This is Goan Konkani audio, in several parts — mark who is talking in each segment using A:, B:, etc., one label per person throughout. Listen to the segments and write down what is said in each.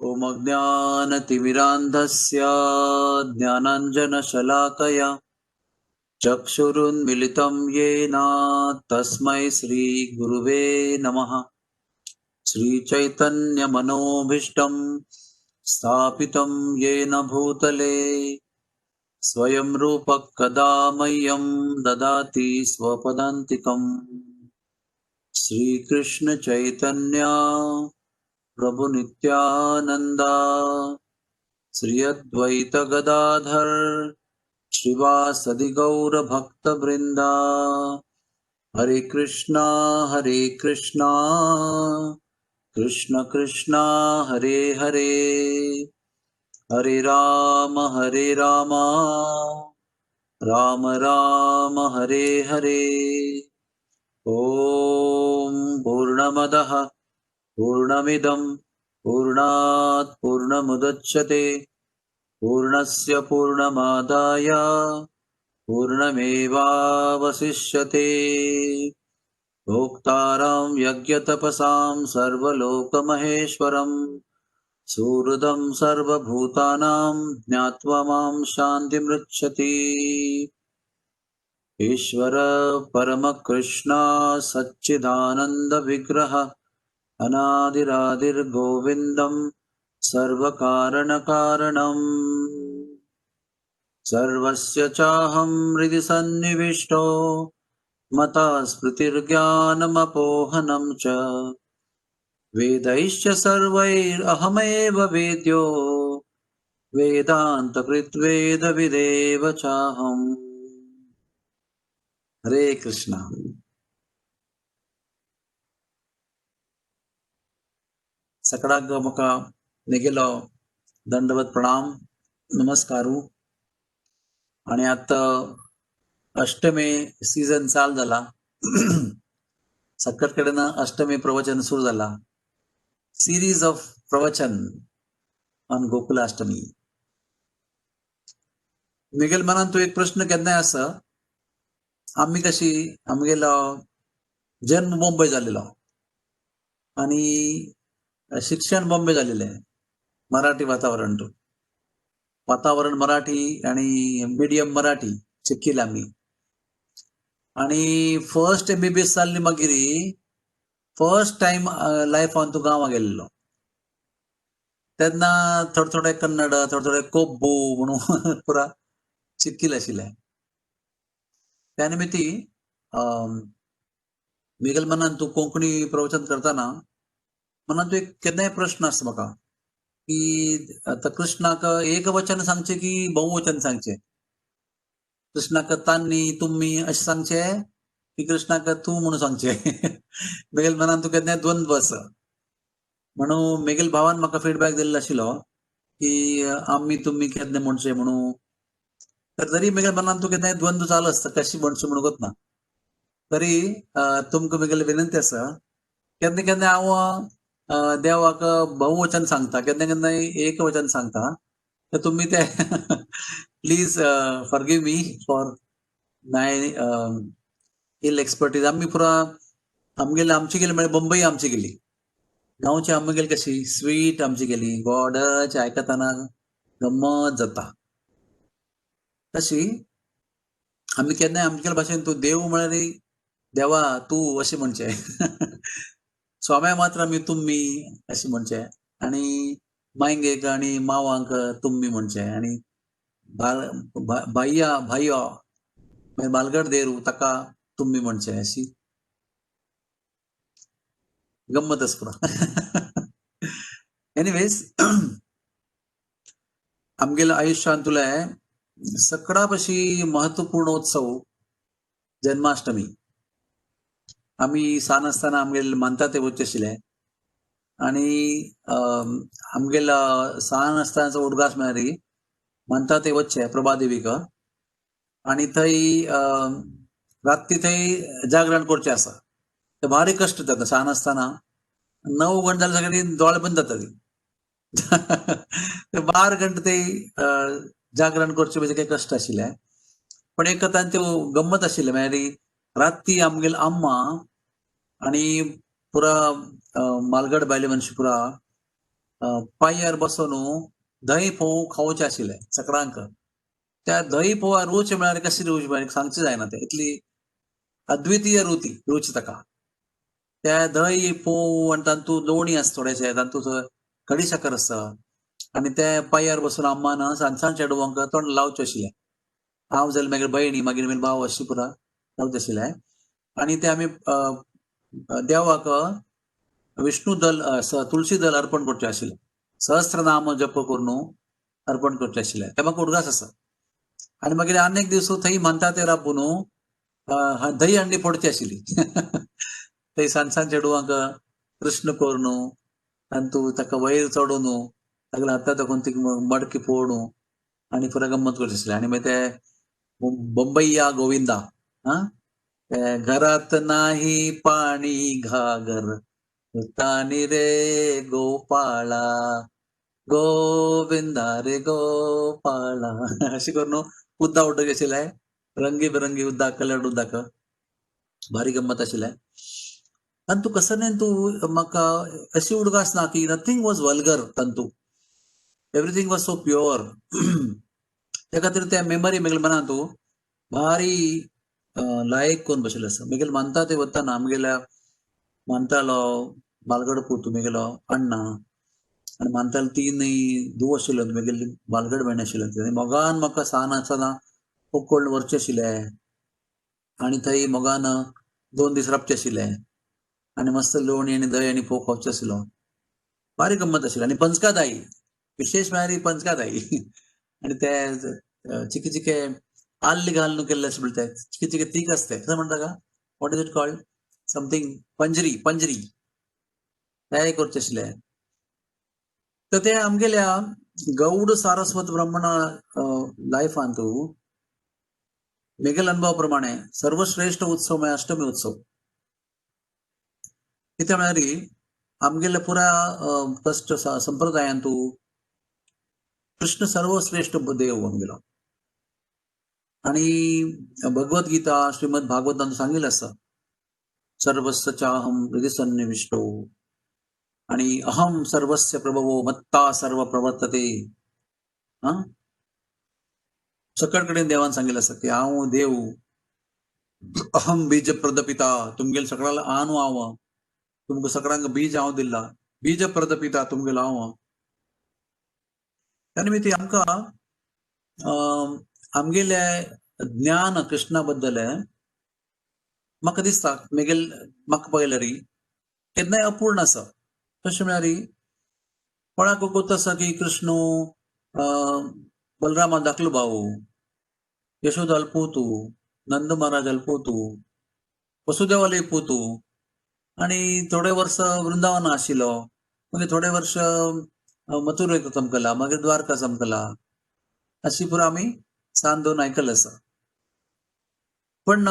A: ॐ अज्ञानतिमिरान्धस्य ज्ञानाञ्जनशलाकया चक्षुरुन्मिलितं येन तस्मै श्रीगुरुवे नमः। श्रीचैतन्यमनोभीष्टं स्थापितं येन भूतले स्वयं रूपः कदा मह्यं ददाति स्वपदान्तिकम्। श्रीकृष्ण चैतन्य प्रभु नित्यानंदा श्री अद्वैत गदाधर श्रीवासदि गौर भक्त वृंदा। हरे कृष्णा हरे कृष्णा कृष्ण कृष्णा हरे हरे, हरे राम हरे राम राम राम हरे हरे। ॐ पूर्णमदः पूर्णमिदं पूर्णात् पूर्णमुदच्यते पूर्णस्य पूर्णमादाय पूर्णमेवावशिष्यते। भोक्तारं यज्ञतपसां सर्वलोकमहेश्वरं सुहृदं सर्वभूतानां ज्ञात्वा मां शान्तिमृच्छति। ईश्वर परमकृष्ण सच्चिदानंद विग्रह अनादिरादिर्गोविन्दं सर्वकारणकारणम्। सर्वस्य चाहं हृदि सन्निविष्टो मता स्मृतिर्ज्ञानमपोहनं च वेदैश्च सर्वैरहमेव वेद्यो वेदान्तकृत्वेदविदेव चाहम्। हरे कृष्णा। सकडाक म्हाका नेगेलो दंडवत प्रणाम नमस्कारू। आणि आता अष्टमी सीझन चालू झाला, सक्कट कडेन अष्टमी प्रवचन सुरू जाला, सिरीज ऑफ प्रवचन ऑन गोकुलाष्टमी। मेगेल मनान तूं एक प्रश्न केन्नाय आसा, आमी कशी आमगेलो जन्म मुंबय जालेलो आनी शिक्षण बॉम्बे जालेलें, मराठी वातावरण, तूं वातावरण मराठी आणि मिडियम मराठी शिकिल्ले आमी। आणि फर्स्ट एमबीबीएस जाल्ली मागीर फर्स्ट टायम लायफान तूं गांवां गेल्लो तेन्ना थोडे थोडे कन्नड थोडे थोडे कोब्बू म्हणून पुरा शिकिल्लें आशिल्लें। त्या निमित्ती मेगेल मनान तूं कोंकणी प्रवचन करतना मनान तूं एक केन्नाय प्रश्न आसता म्हाका की आतां कृष्णाक एक वचन सांगचें की बहुवचन सांगचें, कृष्णाक तान्नी तुमी अशें सांगचें की कृष्णाक तूं म्हणून सांगचें। मेगेल मनान तूं केन्नाय द्वंद्व आसा म्हणून मेगेल भावान म्हाका फिडबॅक दिल्लो आशिल्लो की आमी तुमी केन्ना म्हणचें म्हणून, तर तरी मेगेल मनान तूं केन्नाय द्वंद्व चालू आसता कशी म्हणचें म्हणूंक ना। तरी तुमकां मेगेली विनंती आसा केन्ना केन्ना हांव देवाक बहुवचन सांगता केन्ना केन्नाय एक वचन सांगता, तर तुमी ते please forgive me for my ill expertise. आमी पुरा आमगेले आमची गेली म्हळ्यार बंबई आमची गेली, गांवची आमगेली कशी स्वीट आमची गेली, गोडच आयकतना गम्मत जाता। तशी आमी केन्नाय आमगेले भाशेन तूं देव म्हळ्यार देवा तूं अशें म्हणचें, स्वाम्या मात्र आमी तुमी अशें म्हणचें आनी मायंगेक आनी मावांक तुमी म्हणचें आनी भाय्या भाय्यो मागीर बालगड देरू ताका तुमी म्हणचें, अशी गम्मत आसा पुरा। एनिवेज आमगेल्या आयुष्यांतुले सगळ्या पशी महत्वपूर्ण उत्सव जन्माष्टमी। आमी सान आसतना आमगेले मानता ते वचचे आशिल्ले आनी आमगेल्या सान आसतनाचो उडगास म्हळ्यार मानता ते वचचे प्रभादेवीक आनी थंय राती थंय जागरण करचें आसा। ते भारी कश्ट जाता सान आसतना, 9 घंटे जाल्यार सगळीं दोळे बंद जाता ती, 12 घंटे ते जागरण करचें म्हणजे काही कश्ट आशिल्ले, पण एक तांचे गम्मत आशिल्लें म्हळ्यार राती आमगेली अम्मा आनी पुरा मालगड बायले मनशी पुरा पांयार बसून दही फोव खावचे आशिल्ले सकडांक. त्या दही फोवा रूच म्हळ्यार कशी रूच म्हळ्यार सांगची जायना, ते इतली अद्वितीय रुती रूच ताका. त्या दही फोव आनी तातूंत लोणी आसा थोडेशें, तातूंत खडी साकर आसा आनी ते पांयार बसून अम्मान सान सान चेडवांक तोंड लावचें आशिल्लें. हांव जाल्यार मागीर भयणी, मागीर मागीर भाव अशी पुरा लावचें आशिल्लें. आनी ते आमी देवाक विष्णू दल तुळशी दल अर्पण करचें आशिल्लें, सहस्रनाम जप करून अर्पण करचें आशिल्लें. तें म्हाका उडगास आसा. आनी मागीर आनी एक दीस थंय म्हणटा ते राबून दही हंडी फोडची आशिल्ली. थंय सान सान चेडवांक कृष्ण करून तांतू ताका वयर चडोवन तागेल्या हाता दाखोवन ती मडकी फोडून आनी पुरा गम्मत करची आशिल्ली. आनी मागीर ते बंबय्या गोविंदा, आं, ते घरात नाही पाणी घागर तानी रे गोपाळा गोविंदा रे गोपाळा अशें करून उद्दा उड्डक आशिल्लें, रंगी बिरंगी उद्दाक, कलर्ड उद्दाक, भारी गम्मत आशिल्लें. आनी तूं कसो न्ही तूं म्हाका अशी उडगास ना की नथींग वॉज वल्गर तांतू, एवरीथींग वॉज सो प्युअर. त्या खातीर त्या मेमरी म्हगेल्या मनांत तूं भारी लायक करून बशिल्लें आसा. म्हगेलें मानता ते वतना आमगेल्या मानतालो बालगड पूत म्हगेलो अण्णा आनी मानतालो तीनय धूव आशिल्ल्यो, म्हगेली बालगड भयण आशिल्ल्यो. मोगान म्हाका सान आसतना कोकण व्हरचें आशिल्लें आनी थंय मोगान 2 दीस राबचें आशिल्लें आनी मस्त लोणी आनी दही आनी फोव खावचो आशिल्लो. भारी गम्मत आशिल्ली. आनी पंचकादाई, विशेश म्हळ्यार ही पंचकादाई आनी ते चिके चिके आल्ल घालून केल्ले अशें म्हणटा, चिके चिके तीख आसते, कशें म्हणटा का, what is it called, something panjiri, panjiri तेंय करचें आशिल्लें. तर ते आमगेल्या गौड सारस्वत ब्राह्मण लायफांत म्हगेल्या अनुभवा प्रमाणे सर्वश्रेष्ठ उत्सव म्हळ्यार अष्टमी उत्सव. कित्याक म्हळ्यार आमगेल्या पुरा कश्ट संप्रदायांतू कृष्ण सर्वश्रेष्ठ देव आमगेलो. आनी भगवद्गीता श्रीमद भागवतान सांगिल्लें आसा, सर्वस्य चाहं हृदि सन्निविष्टो आणि अहं सर्वस्य प्रभवो मत्ता सर्व प्रवर्तते. हां, सकळ कडेन देवान सांगिल्लें आसा की हांव देव, अहं बीज प्रदपिता, तुमगेल सगळ्याला आनु हांव, तुमकां सगळ्यांक बीज हांव दिल्ला, बीज प्रदपिता तुमगेलो हांव. त्या निमित्त आमकां आमगेले ज्ञान कृष्णा बद्दल म्हाका दिसता म्हगेल म्हाका पळयल्यार केन्नाय अपूर्ण आसा. तशें म्हळ्यार कोणाक गोत आसा की कृष्ण बलरामा धाकलो भाव, यशोदाल पूत, नंद महाराजाल पूत, वसुदेवाले पूत आनी थोडे वर्स वृंदावना आशिल्लो, मागीर थोडे वर्ष मथुरेक चमकला, मागीर द्वारका चमकला, अशी पुरा आमी सान दोन आयकल्लें आसा. पण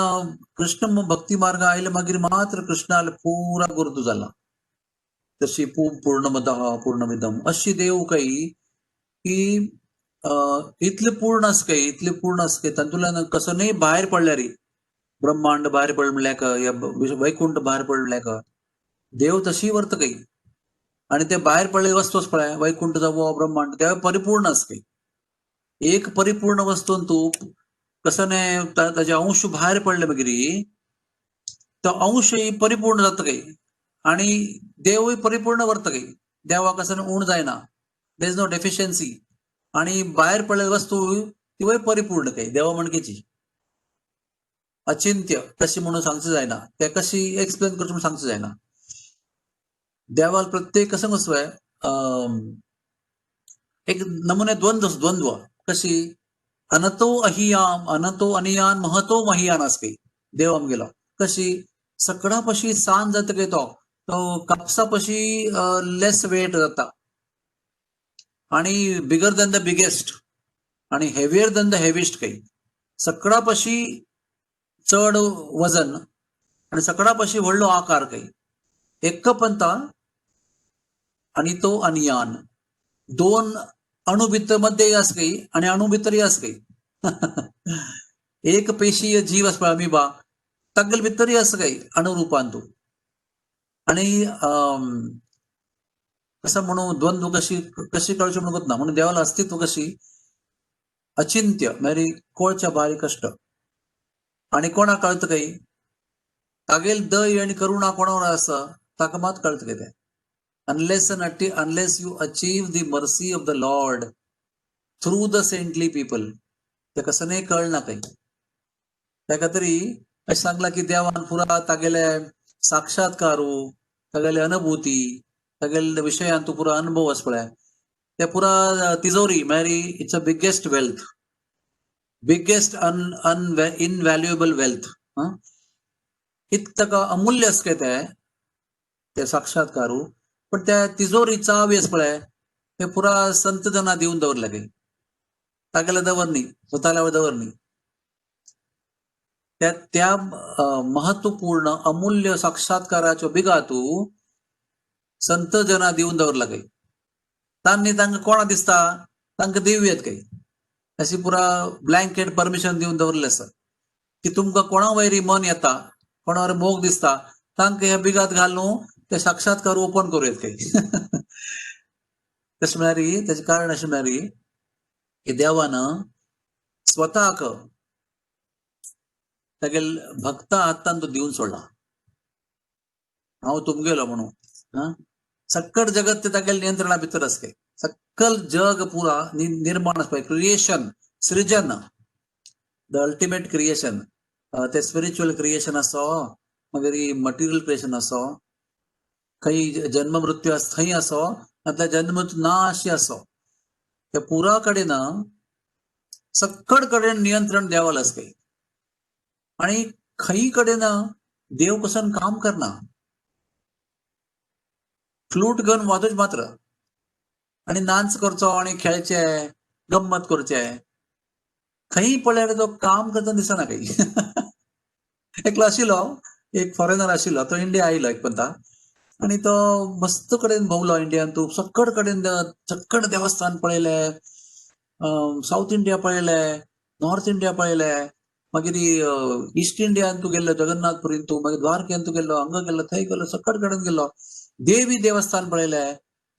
A: कृष्ण भक्ती मार्ग आयले मागीर मात्र कृष्णाल पुरा गुरुत्व जाला. तशी पूर्णमदः पूर्णमिदम अशी देव काही की इतले पूर्ण आसा काय, इतले पूर्ण आसा काय तातूंतल्यान कसो न्ही भायर पडल्यार, ब्रह्मांड भायर पडलें म्हणल्यार या वैकुंठ भायर पडलें म्हणल्यार देव तशी वर्त काही. आनी ते भायर पडलेली वस्तू आसा पळय, वैकुंठ जावं ब्रह्मांड, ते परिपूर्ण आसा काही. एक परिपूर्ण वस्तून तूं कसो न्ही ताजे अंश भायर पडले मागीर तो अंश परिपूर्ण जाता काही आनी देवूय परिपूर्ण वर्त काही. देवाक कसो न्ही उण जायना, there is no deficiency. आनी भायर पडलेली वस्तू तिवूय परिपूर्ण काही देवा म्हणकेची अचिंत्य कशी म्हणून सांगचें जायना, ते कशी एक्सप्लेन करचें म्हणून सांगचें जायना. देवाल प्रत्येक कसं वस्तू एक नमुने द्वंद्व, द्वंद्व कशी अनतो अहियाम अनतो अनियान महतो महियान आसपी देव आमगेलो. कशी सगळ्या पशी सान जाता काय तो, तो कापसा पशी लेस वेट जाता आणि बिगर दॅन the biggest आणि हेवियर दॅन the heaviest. काही सगळ्या पशी चड वजन आणि सगळ्या पशी व्हडलो आकार काही एक पंता आणि तो अनियान दोन अणु भितर मध्ये आस काही आणि अणु भितर आस काही. एक पेशीय जीव आसपा अमिबा तागेले भितरय आसा काही अणुरूपान तो. आणि कसं म्हणू द्वंद्व कशी कशी कळची म्हणून ना, म्हणून देवाला अस्तित्व कशी अचिंत्य म्हळ्यार कोळच्या भायर कष्ट. आणि कोणा कळत काही तागेल दय आणि करुणा कोणावर आसा ताका मात कळत कितें. Unless you achieve the mercy of the Lord through the saintly people, ते कसं नाही कळना काही. ताका तरी अशें सांगलां की देवान पुरा तागेले साक्षात्कारू, तागेले अनुभूती, तागेले विशयान तूं पुरा अनुभव आसा पळय, ते पुरा तिजोरी म्हळ्यार it's a biggest wealth, biggest un un invaluable wealth. इत ताका अमूल्य आसा काय ते ते साक्षात्कारू, पण त्या तिजोरी चावी आसा पळय ते पुरा संत जना दिवन दवरले काही, तागेले दवर न्ही, स्वताल्या दवर न्ही. त्या त्या महत्वपूर्ण अमूल्य साक्षात्काराच्यो बिगातू संत जना दिवन दवरला काही. तांणी तांकां कोणा दिसता तांकां दिवयेत काही, अशी पुरा ब्लँकेट परमिशन दिवन दवरलें आसा की तुमकां कोणा वयर मन येता, कोणा वयर मोग दिसता, तांकां ह्या बिगात घालून ते साक्षात्कार ओपन करूं येत काही. तशें म्हळ्यार तेजें कारण अशें म्हळ्यार की देवान स्वताक तागेल भक्ता हातान तो दिवन सोडला, हांव तुमगेलो म्हणून. सक्कड जगत ते तागेल नियंत्रणा भितर आसा काय, सक्कल जग पुरा निर्माण आसा पळय, क्रिएशन, सृजन, the ultimate creation, ते स्पिरिच्युअल क्रिएशन आसो, मागीर मटिरियल क्रिएशन आसो, खंय जन्म मृत्यू आसा थंय आसो, नाजाल्यार जन्म मृत्यू ना अशी आसो, त्या पुरा कडेन सक्कड कडेन नियंत्रण देवाल आसा काय. आणि खंय कडेन देव कसन काम करना, फ्लूट घेवन वाजोवच मात्र आणि नाच करचो आणि खेळचे, गम्मत करचे, खंय पळयल्यार तो काम करतना दिसना काही. एकलो आशिल्लो, एक फॉरेनर आशिल्लो, तो इंडिया आयलो एक पंता आणि तो मस्त कडेन भोंवलो इंडियान, तूं सक्कड कडेन सक्कड देवस्थान पळयले, सावथ इंडिया पळयले, नॉर्थ इंडिया पळयले, मागीर ईस्ट इंडियान तूं गेल्लो, जगन्नाथपुरीन तूं, मागीर द्वारकेन तूं गेल्लो, हांगा गेल्लो, थंय गेल्लो, सक्कड कडेन गेल्लो, देवी देवस्थान पळयले,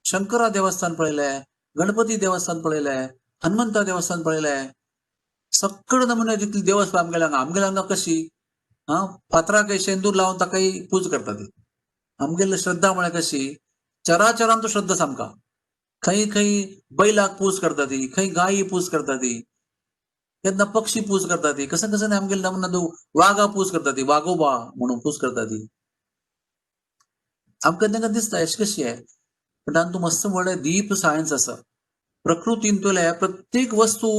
A: शंकरा देवस्थान पळयले, गणपती देवस्थान पळयले, हनुमंता देवस्थान पळयले, सक्कड नमुने जितली देवस्थान आमगेल्या हांगा. आमगेल्या हांगा कशी आं फातराक शेंदूर लावन ताकाय पूज करता ती. आमगेली श्रद्धा म्हळ्यार कशी चराचरान तो श्रद्धा सामका, खंय खंय बैलाक पूज करता ती, खंय गायी पूज करता ती, केन्ना पक्षी पूज करता ती, कसं कसं आमगेले नमुना वागा पूज करता ती, वागोबा म्हणून पूज करता ती. आमकां तांकां दिसता अशें कशी आहे, पण तातूंत मस्त व्हडलें डीप सायन्स आसा. प्रकृतींतले प्रत्येक वस्तू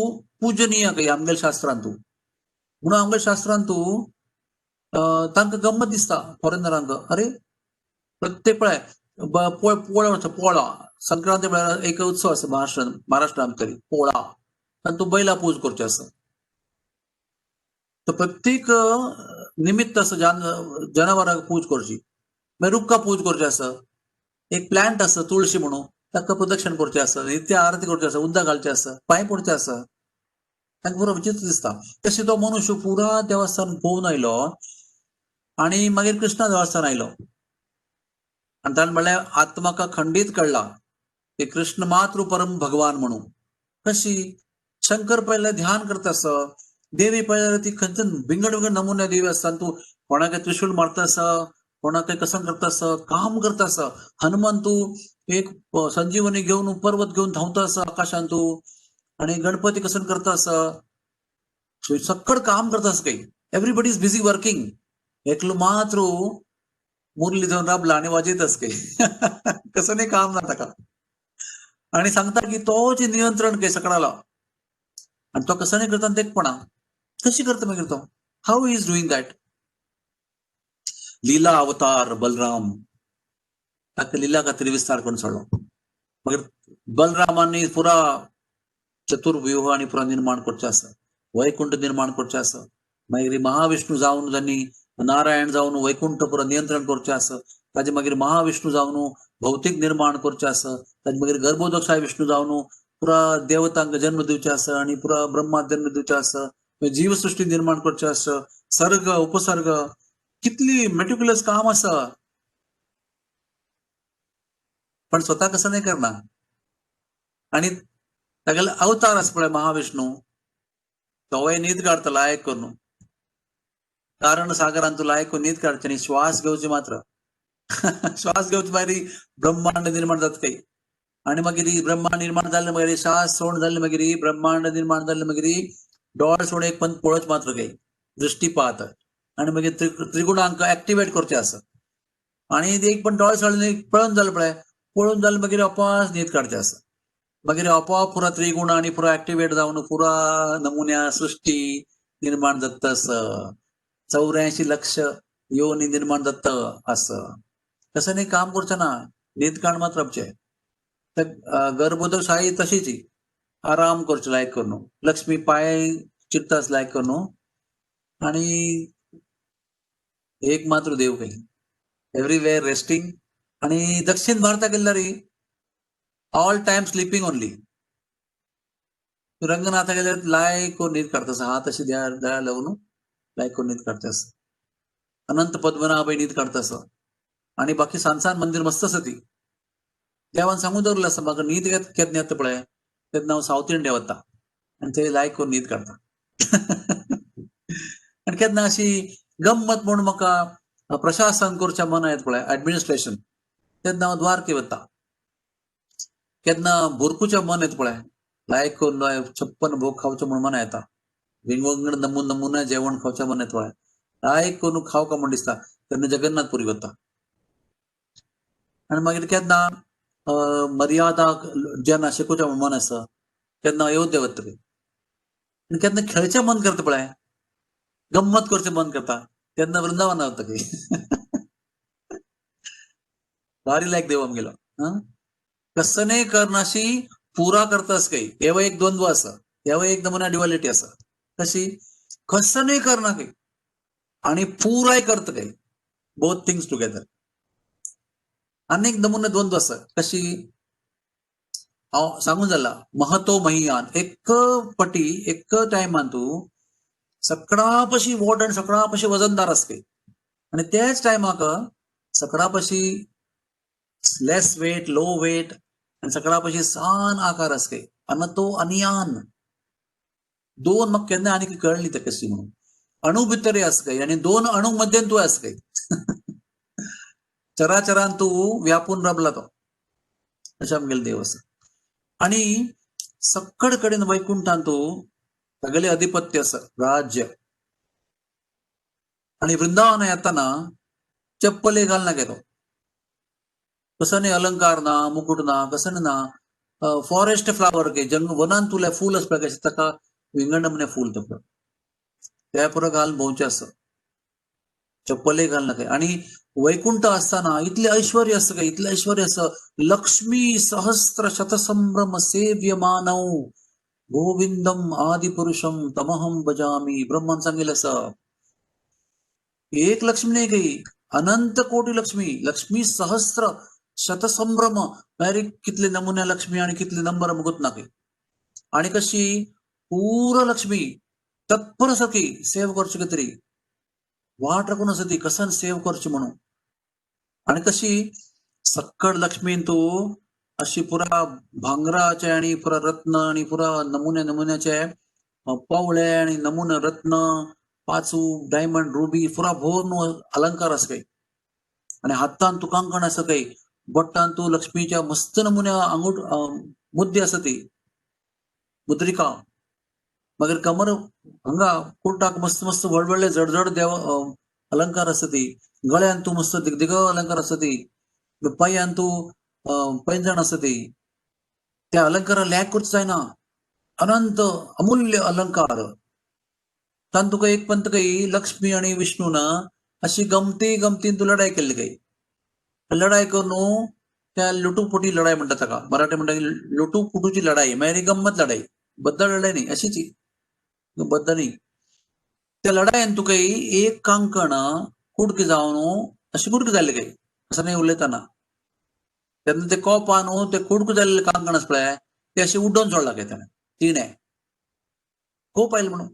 A: पूजनीय काही आमगेल्या शास्त्रांतू, म्हणून आमगेल्या शास्त्रांतू तांकां गम्मत दिसता फॉरेनरांक, अरे प्रत्येक पळय पोळा आसा, पोळा संक्रांती म्हळ्यार एक उत्सव आसा महाराष्ट्रान, महाराष्ट्रांत तरी पोळा, तातूंत बैला पूज करचे आसा. तर प्रत्येक निमित्त आसा जनावरांक पूज करची, मागीर रुक्का पूज करचे आसा, एक प्लांट आसा तुळशी म्हणून ताका प्रदक्षिण करचें आसा, नित्य आरती करची आसा, उदक घालचें आसा, पांय पडचें आसा, तांकां पुरो विचित्र दिसता. तशें तो मनुष्य पुरा देवस्थान पळोवन आयलो आणि मागीर कृष्णा देवस्थान आयलो आनी ताणें म्हणलें आत्माका खंडीत कळ्ळा की कृष्ण मातृ परम भगवान म्हणून. कशी शंकर पळयल्यार ध्यान करता आसा, देवी पळयल्यार ती खंयच्यान विंगड विंगड नमुने देवी आसता, तूं कोणाक त्रिशूल मारता आसा, कोणाक कसं करता आसा, काम करता आसा. हनुमान तूं एक संजीवनी घेवन पर्वत घेवन धांवता आसा आकाशान तूं, आणि गणपती कसन करता आसा, सक्कड काम करता आसा. काही एवरीबडी is busy working, एकलो मात्र मुरली घेवन राबला आणि वाजयत आसा काही, कसं नाही काम ना ताका. आणि सांगता की तोच नियंत्रण काही सकडाला, आणि तो कसं नाही करता देखपणा कशी करता मागीर तो, how is doing that. लीला अवतार बलराम, ताका लीला खातीर विस्तार करून सोडलो. मागीर बलरामांनी पुरा चतुर्व्यूह आणि पुरा निर्माण करचें आसा, वैकुंठ निर्माण करचें आसा. मागीर महाविष्णू जावन जांणी नारायण जावन वैकुंठ पुरा नियंत्रण करचें आसा, ताजे मागीर महाविष्णू जावन भौतीक निर्माण करचें आसा, ताजे मागीर गर्भोदक्षाय विष्णू जावन पुरा देवतांक जन्म दिवचें आसा आणि पुरा ब्रह्माक जन्म दिवचें आसा, जीवसृष्टी निर्माण करचें आसा, सर्ग उपसर्ग कितली मेटिक्युलस काम आसा. पण स्वता कसं नाही करणार. आणि तागेलो अवतार आसा पळय महाविष्णू, तोवूय न्हीद काडटा लायक करून, कारण सागरान तूं लायक करून न्हीद काडची आनी श्वास घेवचे मात्र. श्वास घेवचे मागीर ब्रह्मांड निर्माण जाता काही. आनी मागीर ब्रह्मांड निर्माण जालें मागीर श्वास सोड जालें मागीर ब्रह्मांड निर्माण जालें मागीर डोळ सोड एक पण पळोवच मात्र काही दृष्टीपात. आनी मागीर त्रिगुणांक एक्टिवेट करचे आसा. आनी एक पण डोळे सोडले पळोवन जालें पळय, पळोवन जालें मागीर आपोआप न्हीद काडचे आसा. मागीर आपोआप पुरा त्रिगुण आनी पुरा एक्टिवेट जावन पुरा नमुन्या सृष्टी निर्माण जाता आसा. 84 लक्ष योनी निर्माण जाता आसा. तशें न्ही काम करचें ना, न्हीद काड मात्र आमचें. गर्भोदक साई तशीच आराम करचो लायक करून, लक्ष्मी पांय चिरतास लायक करून, आनी एक मात्र देव काही एवरीवेअर रेस्टिंग. आनी दक्षिण भारताक गेल्यार all time sleeping only. Ranganatha गेल्यार लायक करून न्हीद काडटा आसा, हात अशे दया दया लावन लायक करून न्हीद काडटा आसा. अनंत पद्मनाभय न्हीद काडटा आसा. आनी बाकी सान सान मंदिर मस्त आसा ती. देवान सांगून दवरलें आसा म्हाका न्हीद केन्ना येता पळय तेन्ना हांव सावथ इंडिया वता आनी थंय लायक करून न्हीद काडटा. आनी केन्ना अशी गम्मत म्हूण म्हाका प्रशासन करच्या मना येता पळय, एडमिनिस्ट्रेशन, तेन्ना हांव द्वारके वता. केन्ना भुरकुच्या मन येता पळय लायक करून 56 भोग खावचो म्हूण मना येता, विंगड नमुना नमुना जेवण खावचें मन येता पळय, लायक करून खाव का म्हूण दिसता, तेन्ना जगन्नाथपुरी वता. आनी मागीर केन्ना मर्यादा जेन्ना शिकोवचें म्हूण मन आसा तेन्ना अयोध्या वता. आनी केन्ना खेळचें मन करता पळय, गम्मत करचें मन करता, तेन्ना वृंदावना वता. भारी लायक देव आमगेलो. कसने करनाशी पुरा करतास काही, हेव एक द्वंद्व आसा, हेव एक नमुना ड्युअलिटी आसा. कशी कसने करना काही आणि पुराय करता काही, बोथ थिंग्स टुगेदर. अनेक नमुने द्वंद्व आसा. कशी हांव सांगून जाला, महतो महियान, एक पटी एक टायमान तूं सगळा पशी व्हड आनी सगळा पशी वजनदार आसा काही, आनी त्याच टायमाक सगळा पशी लेस वेट, लो वेट, आनी सगळा पशी सान आकार आसा काही. आनी तो अनियान दोन म्हाका केन्ना आनी कळ्ळी ते कशी म्हणून अणू भितर आसा काही आनी दोन अणू मध्येन तूं आसा काही. चराचरान तूं व्यापून राबला तो, अशें आमगेलो देव आसा. आनी सक्कड कडेन वैकुंठान तूं सगळे अधिपत्य आसा, राज्य. आनी वृंदावन येताना चप्पले घालना तो, कसं न्ही अलंकार ना, मुकुट ना, कसं ना, फॉरेस्ट फ्लावर के जंग वनान तुले फूल आसता कशें ताका विंगड नमुने फूल ताका त्या पुरो घालून भोंवचें आसा, चप्पले घालना काय. आनी वैकुंठ आसतना इतलें ऐश्वर्य आसा काय, इतलें ऐश्वर्य आसा, लक्ष्मी सहस्र शतसंभ्रम सेव्य मानव गोविंदम आदिपुरुषम तमहम भजामी. ब्रह्मान सांगितलं आसा, एक लक्ष्मी नाही काही, अनंत कोटी लक्ष्मी, लक्ष्मी सहस्र शतसंभ्रम, म्हळ्यार कितले नमुने लक्ष्मी आणि कितले नंबर मुगत ना काही. आणि कशी पूर लक्ष्मी तत्पर आसा ती सेव करची तरी वाट राखून आसा ती कसन सेव करची म्हणून. आणि कशी सक्कड लक्ष्मीन तू अशी पुरा भांगराचे आणि पुरा रत्न आणि पुरा नमुने नमुन्याचे पवळे आणि नमुने रत्न पाचू डायमंड रुबी पुरा भोर अलंकार आसा काही. आणि हातान तू कांकण आसा काही, बोटान तू लक्ष्मीच्या मस्त नमुन्या अंगूट मुद्दे आसा ती मुद्रिका. मागीर कमर हांगा कुर्टाक मस्त मस्त व्हड व्हडले जड जड देव अलंकार आसा ती, गळ्यान तूं मस्त दिगदिग अलंकार आसा ती, पांयान तूं पैंजण आसा ती. त्या अलंकारा लॅक करचो जायना, अनंत अमूल्य अलंकार. तातूंत तुका एक पंत काही लक्ष्मी आनी विष्णू ना अशी गमती गमतीन तूं लढाई केल्ली काही. लढाई करून त्या लुटूपुटी लढाई म्हणटा ताका, मराठी म्हणटा लुटूपुटूची लढाई, म्हळ्यार ही गम्मत लढाई, बद्दल लढाई न्ही, अशीच बद्दल न्ही. त्या लढायेन तुका एक कांकण कुडके जावन अशें कुडके जाल्ले काही, असं न्ही उलयतना. तेन्ना ते कोपान ते कुडको जाल्ले कांकण आसा पळय ते अशें उड्डोवन सोडला काय तेणें, तिणें कोप आयलो म्हणून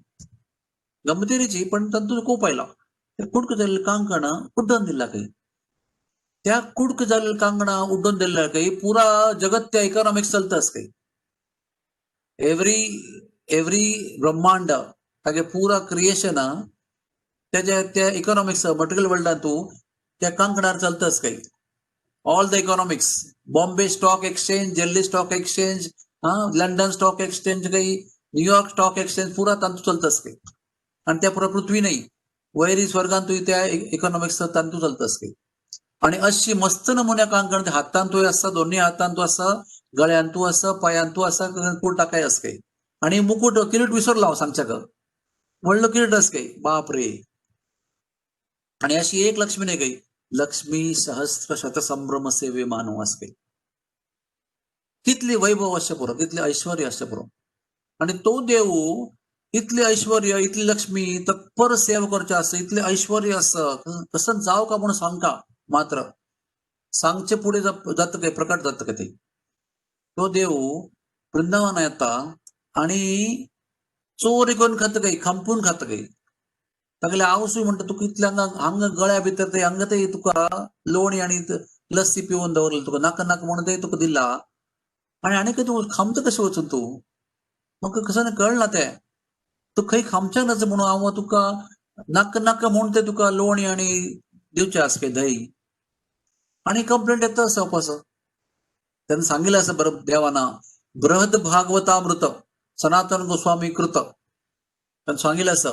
A: गमतीरीची, पण तातूंत कोप आयलो, ते कुडको जाल्ले कांकण उड्डोवन दिला काही. त्या कुडक जाल्ले कांगणा उड्डून दिल्ले काही पुरा जगत त्या इकॉनॉमिक्स चलता काही. एव्हरी एव्हरी ब्रह्मांड तागे पुरा क्रिएशन त्याच्या त्या इकॉनॉमिक्स मटेरियल वर्ल्डान तूं त्या कांकणार चलताच काही. All the economics, Bombay stock exchange, Delhi stock exchange, London stock exchange काही, न्यूयॉर्क स्टॉक एक्सचेंज पुरा तांतू चलताच काही. आणि त्या पुरा पृथ्वी नाही वैरी स्वर्गांतूय त्या इकॉनॉमिक्स तांतू चलताच काही. आणि अशी मस्त नमुन्या कांकण हातांतूय आसा, दोन्ही हातांतू आसा, गळ्यांतू आसा, पायांतू आसा, कुळ टाकाय आस काही. आणि मुकुट किरीट विसरलो हांव सांगच्याक, व्हडलो किरीट आस काही, बाप रे. आणि अशी एक लक्ष्मी नाही काही, लक्ष्मी सहस्र शत संभ्रम सेवे मानव आस काही. कितली वैभव आसचें पुरो, कितले ऐश्वर्य आसचें पुरो. आणि तो देव इतले ऐश्वर्य, इतली लक्ष्मी तत्पर सेवा करचे आसा, इतले ऐश्वर्य आसा, कसं जाव का म्हणून सांगता मात्र सांगचे पुढे जाता काय, प्रकट जाता काय ते. तो देव वृंदावन येता आणि चोरी करून खाता काही, खांपून खाता काही. तागेले आवसूय म्हणटा तुका इतले हांगा हांगा गळ्या भितर ते हांगा ते तुका लोणी आणि लस्सी पिवन दवरले तुका, नाका नाका म्हणून ते तुका दिला आणि आनी खंय तूं खामता कशें वचून तूं, म्हाका कसं कळना तें, तूं खंय खामच्याक नाच म्हणून हांव तुका नाका नाका म्हणून ते तुका लोणी आणि दिवचें आसा काय दही. आणि कंप्लेंट येता आसा वापस. तेन्ना सांगिल्लें आसा बरोबर देवाना, बृहद भागवतामृत सनातन गोस्वामी कृत, तेन्ना सांगिल्लें आसा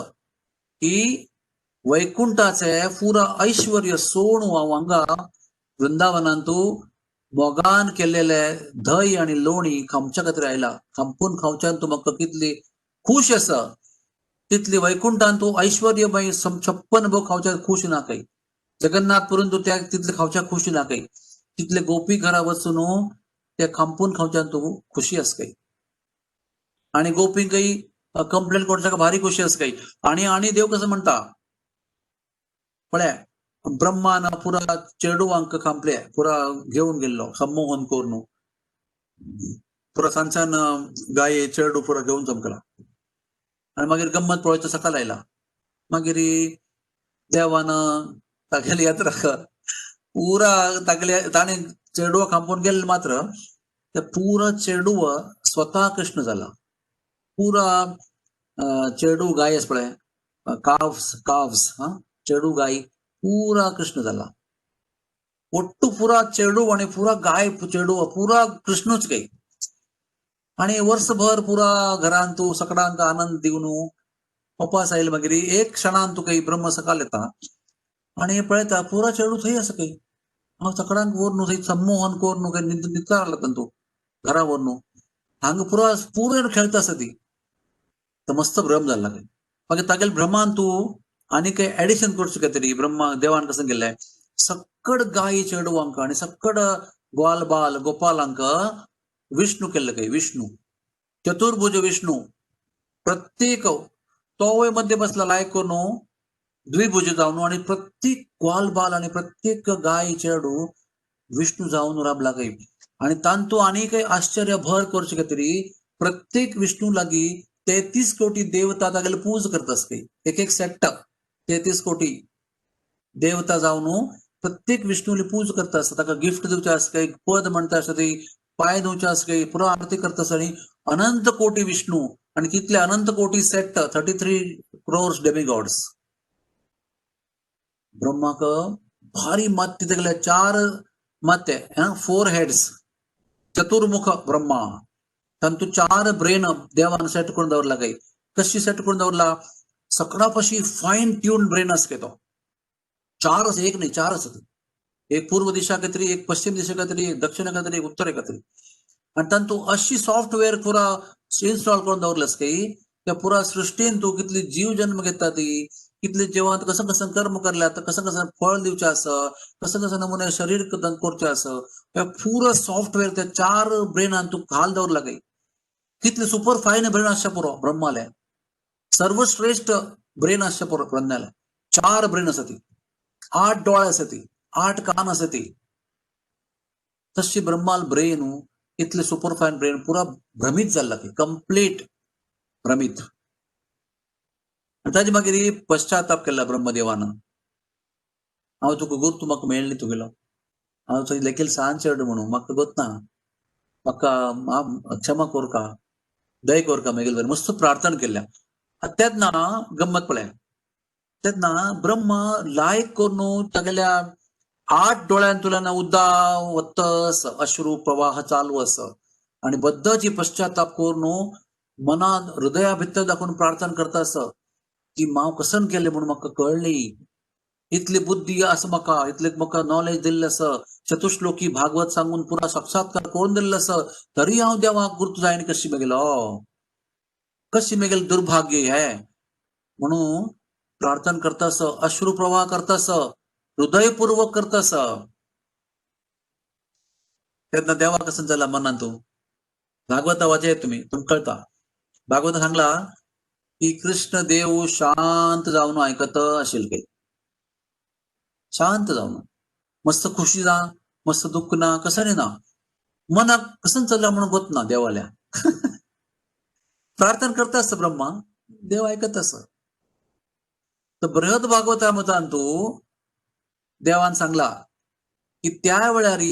A: की वैकुंठाचे पुरा ऐश्वर्य सोणू हांव हांगा वृंदावनांतू मोगान केल्लेले दही आणि लोणी खामच्या खातीर आयला, खांपून खावच्यान तूं म्हाका कितली खूश आसा तितली वैकुंठान तूं ऐश्वर्यमय 56 भोग खावच्या खूश ना काही, जगन्नाथ पुरून तूं त्या तितले खावच्या खुशी ना काही, तितले गोपी घरा वचून त्या खांपून खावच्यान तूं खुशी आसा काही. आणि गोपींकय कंप्लेन करच्या भारी खुशी आसा काही. आणि आणि देव कसं म्हणता पळय, ब्रह्मान पुरा चेडवांक खांपले, पुरा घेवन गेल्लो संमोहन करून, पुरा सांच्यान गाये चेडू पुरा घेवन चमकला. आणि मागीर गम्मत पळोवचो सकाळ आयला, मागीर देवान तागेली यात्रा पुरा तागेले ताणें चेडवा खांपून गेल्ले मात्र ते पुरा चेडूव स्वतः कृष्ण जाला. पुरा चेडू गाय आसा पळय, काव्स काव्स हा चेडू गाय पुरा कृष्ण जाला. ಒಟ್ಟು पुरा चेडू आणि पुरा गाय चेडू पुरा कृष्णूच काही. आणि वर्षभर पुरा घरांत तूं सगळ्यांक आनंद दिवन उपास आयल मागीर एक क्षणान तूं काही ब्रह्म सकाळ येता आणि पळयता पुरा चेडू थंय आसा काही. हांव सगळ्यांक व्हरून थंय संमोहन करून काही नितळ लागता तूं घरा व्हरून हांगा पुरा पुरा खेळता आसा ती. तर मस्त भ्रम जाला काही. मागीर तागेले भ्रमान तूं आनी काही एडिशन करचें काय तरी ब्रह्मा देवान कसं गेल्लें सक्कड गायी चेडवांक आणि सक्कड ग्वाल बाल गोपालांक विष्णू केल्ले काही. विष्णू चतुर्भुज विष्णू प्रत्येक तोवय मध्ये बसला लायक करून द्विभुज जावन आणि प्रत्येक ग्वाल बाल आणि प्रत्येक गाय चेडू विष्णू जावन राबला काही. आणि तांतू आनी काही आश्चर्य भर करचें काय तरी प्रत्येक विष्णू लागी 33 कोटी देवता तागेले पूज करतास काही. एक एक सेट 33 कोटी देवता जावन प्रत्येक विष्णूली पूज करता आसता, ताका गिफ्ट दिवचें आसता काही, पद म्हणटा आसता, ती पांय धुवचे आसता काही, पुरा आरती करता आसता. आणि अनंत कोटी विष्णू आणि तितले अनंत कोटी सेट 33 क्रोर्स डेमिगॉड्स. ब्रह्माक भारी मात्य तागेले 4 माते, 4 हेड्स, चतुर्मुख ब्रह्मा, तांतू 4 ब्रेन देवान सेट करून दवरला काही. कशी सेट करून दवरला, सगळा पशी फायन ट्यून ब्रेन आसता तो. 4 आसा, एक न्ही 4 आसा. एक पूर्व दिशा कातरी, एक पश्चिम दिशा कातरी, एक दक्षिण कातरी, एक उत्तर कातरी. आणि तांतू अशी सॉफ्टवेअर पुरा इन्स्टॉल करून दवरलें आसा की त्या पुरा सृष्टीन तूं कितली जीव जन्म घेता ती, कितले जिवांत कसं कसं कर्म करल्यात, कसं कसं फळ दिवचें आसा, कसं कसं नमुने शरीर करचें आसा, हे पुरा सॉफ्टवेअर त्या 4 ब्रेनान तूं घाल दवरला काही. कितले सुपर फायन ब्रेन आसचें पुरो ब्रह्माले, सर्वश्रेष्ठ ब्रेन आसचें पुरो ब्रह्माले. 4 ब्रेन आसा ती, 8 डोळे आसा ती, 8 कान आसा ती. तशी ब्रह्माल ब्रेन इतले सुपर फायन ब्रेन पुरा भ्रमीत जाल्ला ती, कंप्लीट भ्रमीत. आनी ताजे मागीर पश्चाताप केला ब्रह्मदेवान, हांव तुका गुरू, तूं म्हाका मेळ्ळी तुगेलो. हांव थंय लेखील सान चेडूं म्हणून म्हाका गोतना, म्हाका क्षमा कोरका, दय कोरका मेगेल मस्त प्रार्थना केल्या. तेन्ना गम्मत पळय, तेन्ना ब्रह्म लायक करून तागेल्या 8 डोळ्यांतल्यान उद्दाव वत्तस अश्रू प्रवाह चालू आस आनी बद्दची पश्चाताप करून मनान हृदया भितर दाखोवन प्रार्थना करता आस की माव कसन केलें म्हणून म्हाका कळ्ळी, इतली बुद्धी आसा म्हाका, इतले म्हाका नॉलेज दिल्लें आसा, चतुश्लोकी भागवत सांगून पुरा साक्षात्कार करून दिल्लो आसा, तरी हांव देवाक गुर्त जायना कशी मेगेलो, कशी मेगेल दुर्भाग्य हे म्हणून प्रार्थना करता आसा, अश्रू प्रवाह करता आसा, हृदयपूर्वक करता आसा. तेन्ना देवाक कसं जाला मनान तूं भागवता वाचय तुमी, तुमकां कळटा. भागवत सांगला की कृष्ण देव शांत जावन आयकत आशिल्ले काही, शांत जावन, मस्त खुशी ना, मस्त दुःख ना, कसं ना, मनाक कसं चल्ला म्हणून गोत ना देवाल्या. प्रार्थना करता आसता ब्रह्मा, देव आयकत आसा. तर बृहद भागवता मतान तू देवान सांगला की त्या वेळारी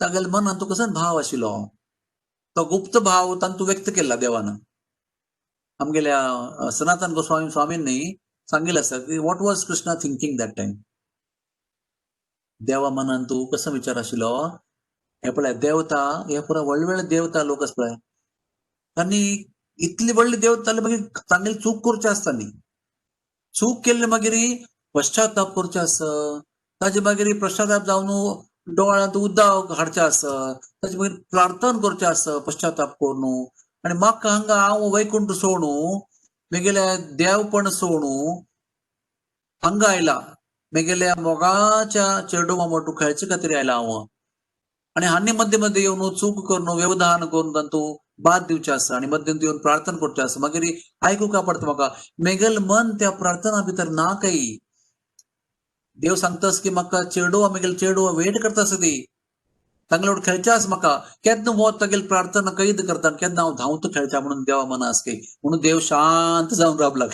A: तागेल्या मनान तो कसं भाव आशिल्लो, तो गुप्त भाव तांतू व्यक्त केला देवान. आमगेल्या सनातन गोस्वामी स्वामींनी सांगितलं आसा की what was Krishna thinking that time. देवा मनान तू कसो विचार आशिल्लो, हे पळय देवता, हे पुरा व्हडले व्हडले देवता लोक आसा पळय, तांणी इतली व्हडली देवता जाल्यार मागीर तांगेली चूक करची आसता न्ही, चूक केल्ले मागीर पश्चाताप करचे आसा, ताजे मागीर पश्चाताप जावन डोळ्यांत उदक हाडचें आसा, ताजे मागीर प्रार्थना करचें आसा पश्चाताप करून, आनी म्हाका हांगा हांव वैकुंठ सोडू, मेगेल्या देवपण सोडू हांगा आयला, मेगेल्या मोगाच्या चेडवा मोटू खेळचे खातीर आयला हांव, आनी हांणी मध्ये मध्ये येवन चूक करून व्यवधान करून तांतू बाद दिवचें आसा आनी मध्यंत येवन प्रार्थना करचें आसा, मागीर आयकूंक पडटा म्हाका, मेगेल मन त्या प्रार्थना भितर ना काही. देव सांगतास की म्हाका चेडवा, मेगेल चेडवा वेट करता आसा ती, तांगेले वांगडा खेळचें आसा म्हाका, केन्ना हो तागेली प्रार्थना कैद करता आनी केन्ना हांव धांवतो खेळच्या म्हणून देवा मना आसा की, म्हणून देव शांत जावन रावला.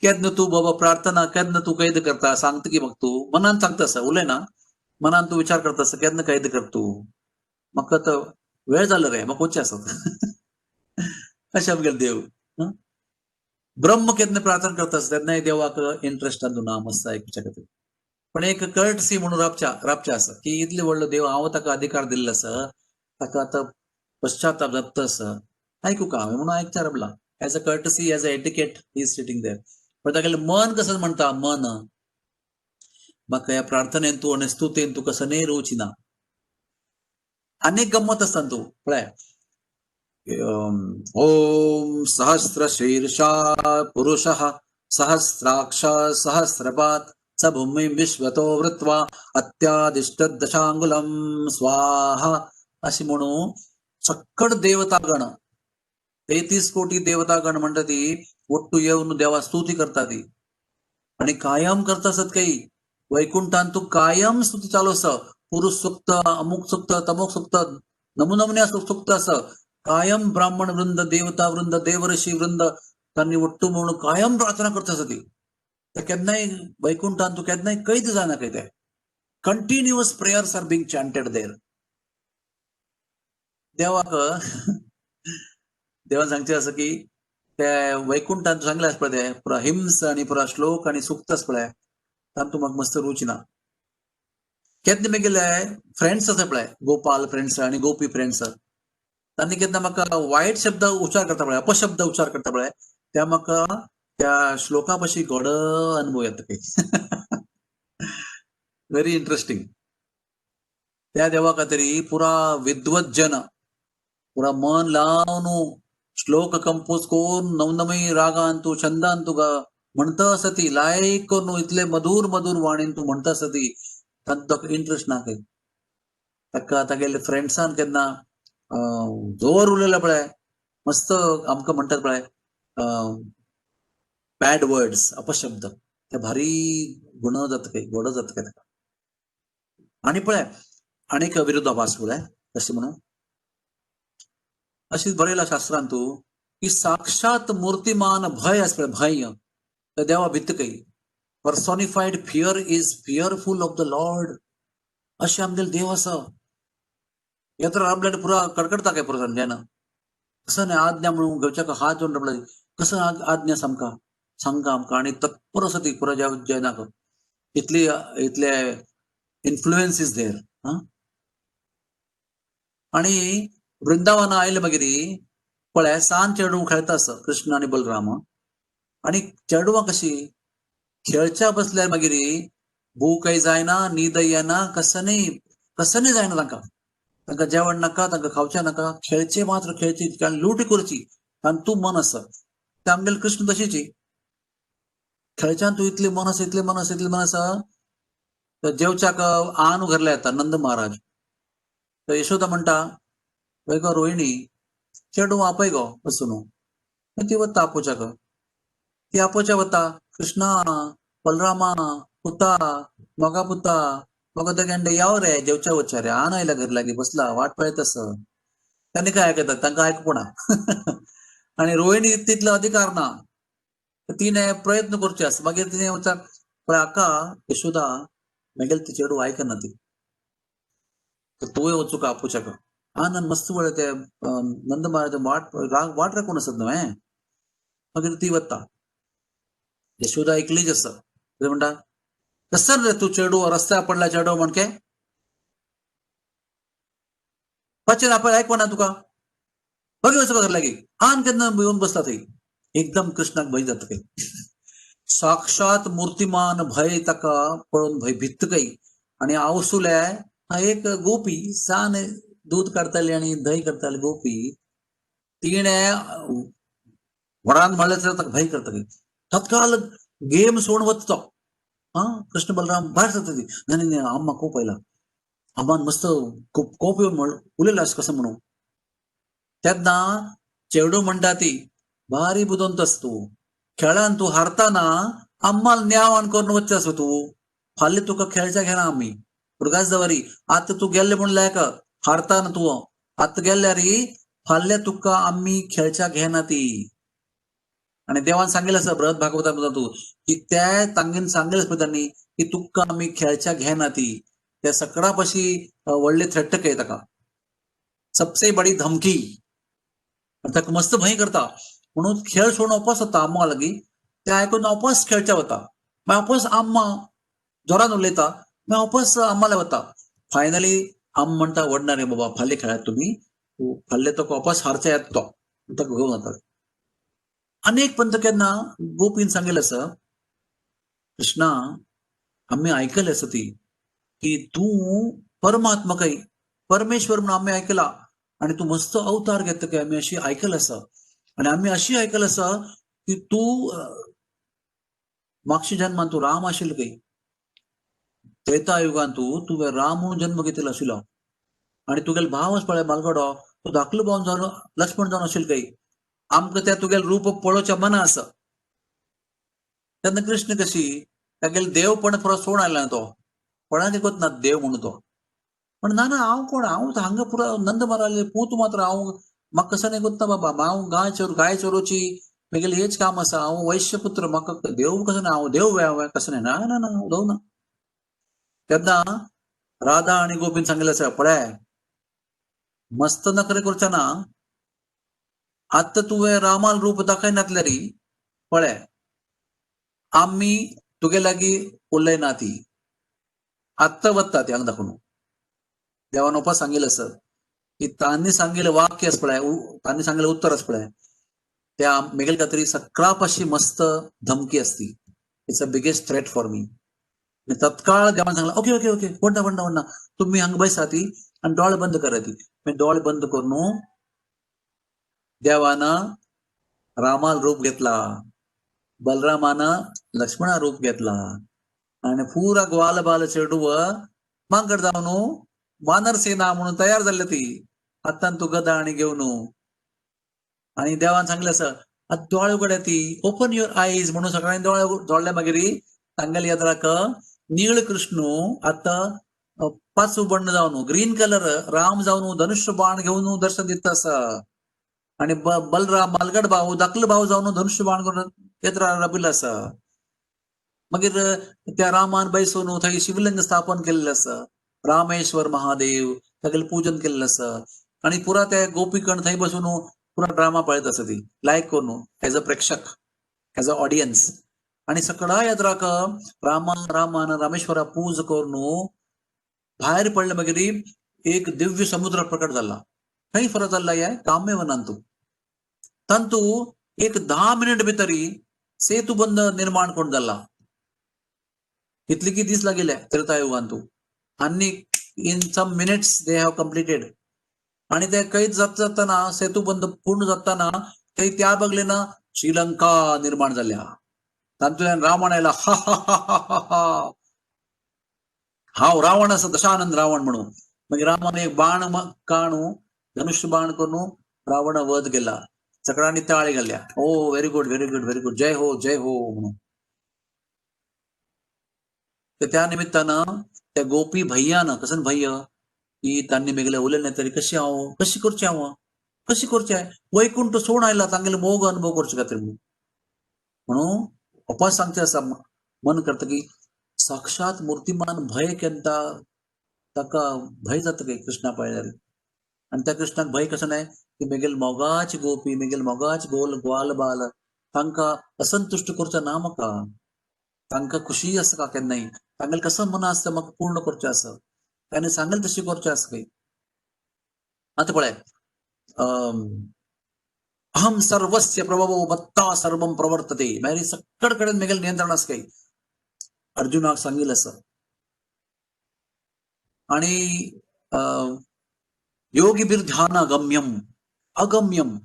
A: केन्ना तूं बाबा प्रार्थना केन्ना तूं कैद करता सांगता की म्हाका, तूं मनान सांगता आसा, उलयना, मनान तूं विचार करता आसा केन्ना कैद करता तूं, म्हाका आतां वेळ जालो रे, म्हाका वचचें आसा. अशें आमगेले देव. ब्रह्म केन्ना प्रार्थना करता आसता तेन्नाय देवाक इंट्रस्ट ना मस्त आयकुच्या खातीर, पण एक कर्टसी म्हणून राबच्या राबच्या आसा की इतले व्हडलो देव, हांव ताका अधिकार दिल्लो आसा, ताका आतां पश्चाताप जाता आसा, आयकू का हांवें म्हणून आयकच्या राबला, as a courtesy, as a etiquette he is sitting there. पण तागेलें मन कसं म्हणटा, मन म्हाका ह्या प्रार्थनेन तूं आनी स्तुतेन तूं कसं न्ही रोवची ना. आनी गम्मत आसता तूं पळय, ओम सहस्रशीर्षा पुरुषः सहस्राक्ष सहस्रपात् स भूमिं विश्वतो वृत्वा अत्यादिष्टदशांगुलं स्वाहा अशी म्हणून सक्कड देवतागण, 33 कोटी देवतागण म्हणटा ती ಒಟ್ಟು येवन देवा स्तुती करता ती, आनी कायम करता आसत काही वैकुंठान तूं कायम स्तुती चालू आसा, पुरुष सुक्त, अमुक सुक्त, तमुक सुक्त, नमुनमुन्या सुक्त आसा, कायम ब्राह्मण वृंद, देवता वृंद, देवऋषी वृंद तांणी ಒಟ್ಟು म्हणून कायम प्रार्थना करता आसा ती. ते केन्नाय वैकुंठान तूं केन्नाय कैद जायना काय ते, continuous prayers are being chanted there. देवाक देवान सांगचें आसा की ते वैकुंठान तूं सांगलें आसा पळय, ते पुरा हिम्स आनी पुरा श्लोक आनी सुक्त आसा पळय, तातूंत म्हाका मस्त रुची ना. केन्ना मेगेले फ्रेंड्स आसा पळय, गोपाल फ्रेंड्स आनी गोपी फ्रेंड्स, तांणी केन्ना म्हाका वायट शब्द उच्चार करता पळय, अपशब्द उच्चार करता पळय, त्या म्हाका त्या श्लोका पशी गोड अनुभव येता काही. Very interesting. त्या देवा खातीर पुरा विद्वत जन पुरा मन लावन श्लोक कंपोज करून नवनवी रागान तूं छंदान तुका म्हणता आसा ती, लायक करून इतले मधुर मधुर वाणीन तूं म्हणता आसा ती, तांकां इंट्रस्ट ना खंय. ताका तागेले फ्रेंड्सान केन्ना जोर उलयला पळय, मस्त आमकां म्हणटात पळय बॅड वर्ड्स, अपशब्द, ते भारी गुण जाता काही, गोड जाता काय ताका. आनी पळय आनीक विरोधाभास पळय कशें म्हणून अशीच बरयला शास्त्रान तूं की साक्षात मूर्तिमान भय आसा पळय, भय त्या देवा भितर काही, personified fear is fearful of the lord. अशें आमगेले देव आसा. येत्र राबल्यार पुरा कडकडता काय पुरो जेन्ना कसं नाही आज्ञा म्हणून घेवच्याक हात जोडून राबला कसं आज्ञा सामका सांगका आमकां आनी तत्पर आसा ती पुरा जेनाक इतली इतले इन्फ्लुएन्स is there. आनी वृंदावना आयले मागीर पळय सान चेडूं खेळता आसा कृष्ण आनी बलराम. आनी चेडवां कशी खेळच्या बसल्यार मागीर भूकय जायना, न्हीदय येना, कसं नाही जायना तांकां. तांकां जेवण नाका, तांकां खावचें नाका, खेळचे मात्र खेळची, कारण लूट करची, कारण तूं मन आसा. ते आमगेले कृष्ण तशीची खेळच्यान तूं इतले मन आसा, इतले मन आसा, इतले मन आसा. तर जेवच्याक आन घरला येता नंद महाराज. तर यशोदा म्हणटा वय गो रोहिणी चेडूं आपय गो वचून. ती वता आपोवच्याक, ती आपोवच्या वता कृष्णा बलरामा पुता मोगा पुता मोगा दगेंडे याव रे जेवच्या वच्या रे आन आयला घर लागीं बसला वाट पळयत आसा. तांणी काय आयकतात, तांकां आयकूना. आनी रोहिणी तितलो अधिकार ना, तिणें प्रयत्न करचे आसा. मागीर तिणें वचाक पळय आका यशोदा मागीर ती चेडूं आयकना ती, तर तुवें वचूंक आपोवच्याक. आनंद मस्त पळय ते नंद महाराज वाट वाट राखून आसत न्हय. मागीर ती वता, यशोदा एकलीच आसा. कितें म्हणटा कसर रे तूं चेडू रस्त्यार पडला चेडो म्हणके पचन आपण आयकना तुका बघ वचूंक घर लागीं आन केन्ना येवन बसला थंय. एकदम कृष्णाक भंय जाता खंय, साक्षात मूर्तिमान भय ताका पळोवन भंय भित्त खंय. आनी आवसुले एक गोपी सान दूद काडटाली आनी दही करताली गोपी, तिणें व्हडान म्हणलें तर ताका भंय करता खंय. तत्काल गेम सोडून वता तो. कृष्ण बलराम भायर सरता ती, नाही नाही अम्मा कोप आयला, अम्मान मस्त कोप येवन उलयला अशें कसं म्हणून. तेन्ना चेडू म्हणटा ती भारी बुदवंत आसा तूं, खेळान तूं हारताना अम्माल न्यावान करून वचचें आसा तूं, फाल्यां तुका खेळच्या घेना आमी पुर्गास दवरी, आतां तूं गेल्ले म्हूण लायक हारताना तूं, आतां गेल्यार फाल्यां तुका आमी खेळच्या घेना ती. आनी देवान सांगिल्लें आसा बृहद भागवता तूं की त्या तांगेन सांगिल्लें आसा तांणी की तुका आमी खेळच्या घेना ती. त्या सगळ्या पशी व्हडले थ्रेट काय ताका, सबसे बडी धमकी. ताका मस्त भंय करता म्हणून खेळ सोडून वापस वता अम्मा लागीं. ते आयकून वापस खेळच्या वता, मागीर वापस अम्मा जोरान उलयता, मागीर वापस अम्माला वता. फायनली आम म्हणटा व्हडना रे बाबा फाल्यां खेळात तुमी, फाल्यां तो वापस हारचे येता तो, ताका घेवन वता. अनेक पंत केन्ना गोपीन सांगिल्लें आसा कृष्णा आमी आयकलें आसा ती की तूं परमात्मा काय परमेश्वर म्हणून आमी आयकला आनी तूं मस्त अवतार घेता काय आमी अशी आयकलें आसा. आनी आमी अशी आयकलें आसा की तूं मागच्या जन्मान तूं राम आशिल्लो खंय, त्रेता युगान तूं तुवें राम म्हणून जन्म घेतिल्लो आशिल्लो आनी तुगेलो भाव आसा पळय बालगडो तो धाकलो भाव जावन लक्ष्मण जावन आशिल्लो खंय, आमकां त्या तुगेलें रूप पळोवच्या मना आसा. तेन्ना कृष्ण कशी तागेलें देवपण पुरो सोड आयला ना तो, कोणाक एकूच ना देव म्हणून तो, पण ना ना हांव कोण, हांव हांगा पुरो नंद महाराज पूत मात्र, हांव म्हाका कसं नाही ना बाबा, हांव गाय चोर गाय चोरोची मेगेलें हेच काम आसा, हांव वैश्यपुत्र म्हाका देव कसं ना, हांव देव हांव कसं नाही, ना ना ना हांव देव ना. तेन्ना राधा आनी गोपीन सांगिल्लें आसा पळय मस्त नखरे करचे ना, आतां तुवें रामाल रूप दाखयनातल्यार पळय आमी तुगे लागीं उलयना ती, आत्तां वता ती हांगा दाखोवन. देवान ओपा सांगिल्लें आसा की तांणी सांगिल्लें वाक्य आसा पळय, तांणी सांगिल्लें उत्तर आसा पळय, त्या मेगेले खातीर सगळ्या पाशी मस्त धमकी आसती, it's a biggest threat for me. आनी तत्काळ देवान सांगलें ओके ओके ओके व्हडना व्हडना व्हडना तुमी हांगा बसा ती आनी दोळे बंद करा ती. मागीर दोळे बंद करून देवान रामाल रूप घेतला, बलरामान लक्ष्मणा रूप घेतला आनी पुरा ग्वाल बाल चेडूव मांकड जावन वानर सेना म्हणून तयार जाल्ले ती, आतां तूं गदा आनी घेवन. आनी देवान सांगलें आसा आतां दोळे उगडे ती, ओपन your eyes म्हणून सगळ्यांनी दोळे जोडले. मागीर तांगेले यात्राक नीळ कृष्णू आतां पाचू बण्ण जावन ग्रीन कलर राम जावन धनुष्य बाण घेवन दर्शन दिता आसा. आनी बलराम बालगड भाव धाकलो भाव जावन धनुष्य बाण घेवन येत्रा राबिल्लो आसा. मागीर त्या रामान बैसून थंय शिवलिंग स्थापन केल्लें आसा. रामेश्वर महादेव तागेलें पूजन केल्लें आसा आनी पुरा ते गोपीकण थंय बसून पुरा ड्रामा पळयत आसा ती लायक करून एज अ प्रेक्षक, एज अ ऑडियन्स. आनी सगळ्या यात्राक रामान रामान रामेश्वरा पूज करून भायर पडले मागीर एक दिव्य समुद्र प्रकट जाला. खंय फरक जाल्ला हे काम्यवनांतू. तांतू एक 10 मिनिट भितरी सेतुबंध निर्माण कोण जाला. इतली की दीस लागिल्ले त्रेतायुगांतू आनी in some minutes they have completed. आणि ते कैद जाता जाताना सेतुबंध पूर्ण जाताना थंय त्या बगलेन श्रीलंका निर्माण जाल्या. तातूंतल्यान रावण आयला, हा हा हा हा हा हा, हांव रावण आसा, दशानंद रावण म्हणून. मागीर रामान एक बाण काणू धनुष्य बाण करून रावण वध केला. सगळ्यांनी ताळी घालल्या, oh very good very good very good, जय हो जय हो म्हणून. तर त्या निमित्तानं त्या गोपी भैयानं, कसं भैय की तांणी मेगले उलयलें नाही तरी कशी हांव कशी करचें, हांव कशी करचें, वैकुंठ सोड आयला तांगेले मोग अनुभव करचे खातीर म्हणून. म्हणून उपास सांगचे आसा, मन करता की साक्षात मूर्तिमान भय केन्ना ताका भय जाता काय कृष्णा पळयल्यार. आनी त्या कृष्णाक भय कसो न्हय की मेगेल मोगाची गोपी, मेगेल मोगाच गोल ग्वाल बाल तांकां असंतुश्ट करचो ना म्हाका, तांकां खुशी आसा का केन्नाय, तांगेलें कसो मन आसता म्हाका पूर्ण करचें आसा, ताणें सांगेल तशें करचें आसा खंय. आतां पळय, अहम सर्वस्य प्रभवो मत्ता सर्वं प्रवर्तते, मागीर सगळे कडेन मेगेलें नियंत्रण आसा खंय, अर्जुनाक सांगिल्लें आसा. आणि योगीभिर ध्यान अगम्यम अगम्यम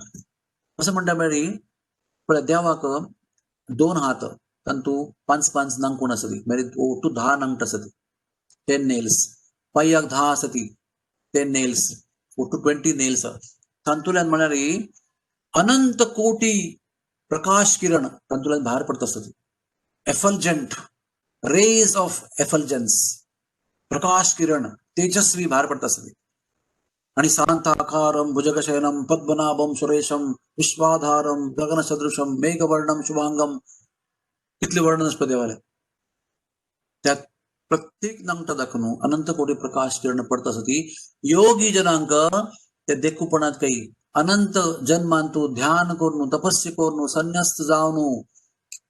A: असं म्हणटा म्हळ्यार पळय देवाक 2 हात, तांतू 5 5 नांगूण आसती, मागीर ओटू 10 नांगट आसती, 10 नेल्स, पांयाक 10 आसती, 10 नेल्स, ओटू 20 नेल्स. तांतूल्यान म्हळ्यार अनंत कोटी प्रकाश किरण तांतूल्यान भायर पडत आसती, एफल्जंट रेज ऑफ एफल्जन्स, प्रकाश किरण तेजस्वी भायर पडत आसती. आणि शांताकारं भुजगशयनं पद्मनाभं सुरेशं विश्वाधारं गगनसदृशं मेघवर्णं शुभांगं, कितले वर्णन आसता देवाले. त्या प्रत्येक नांगटा दाखोवन अनंत कोटी प्रकाश किरण पडत आसती. योगी जनांक ते देखूपणांत काही अनंत जन्मांतू ध्यान करून तपस्या करून संन्यास्त जावन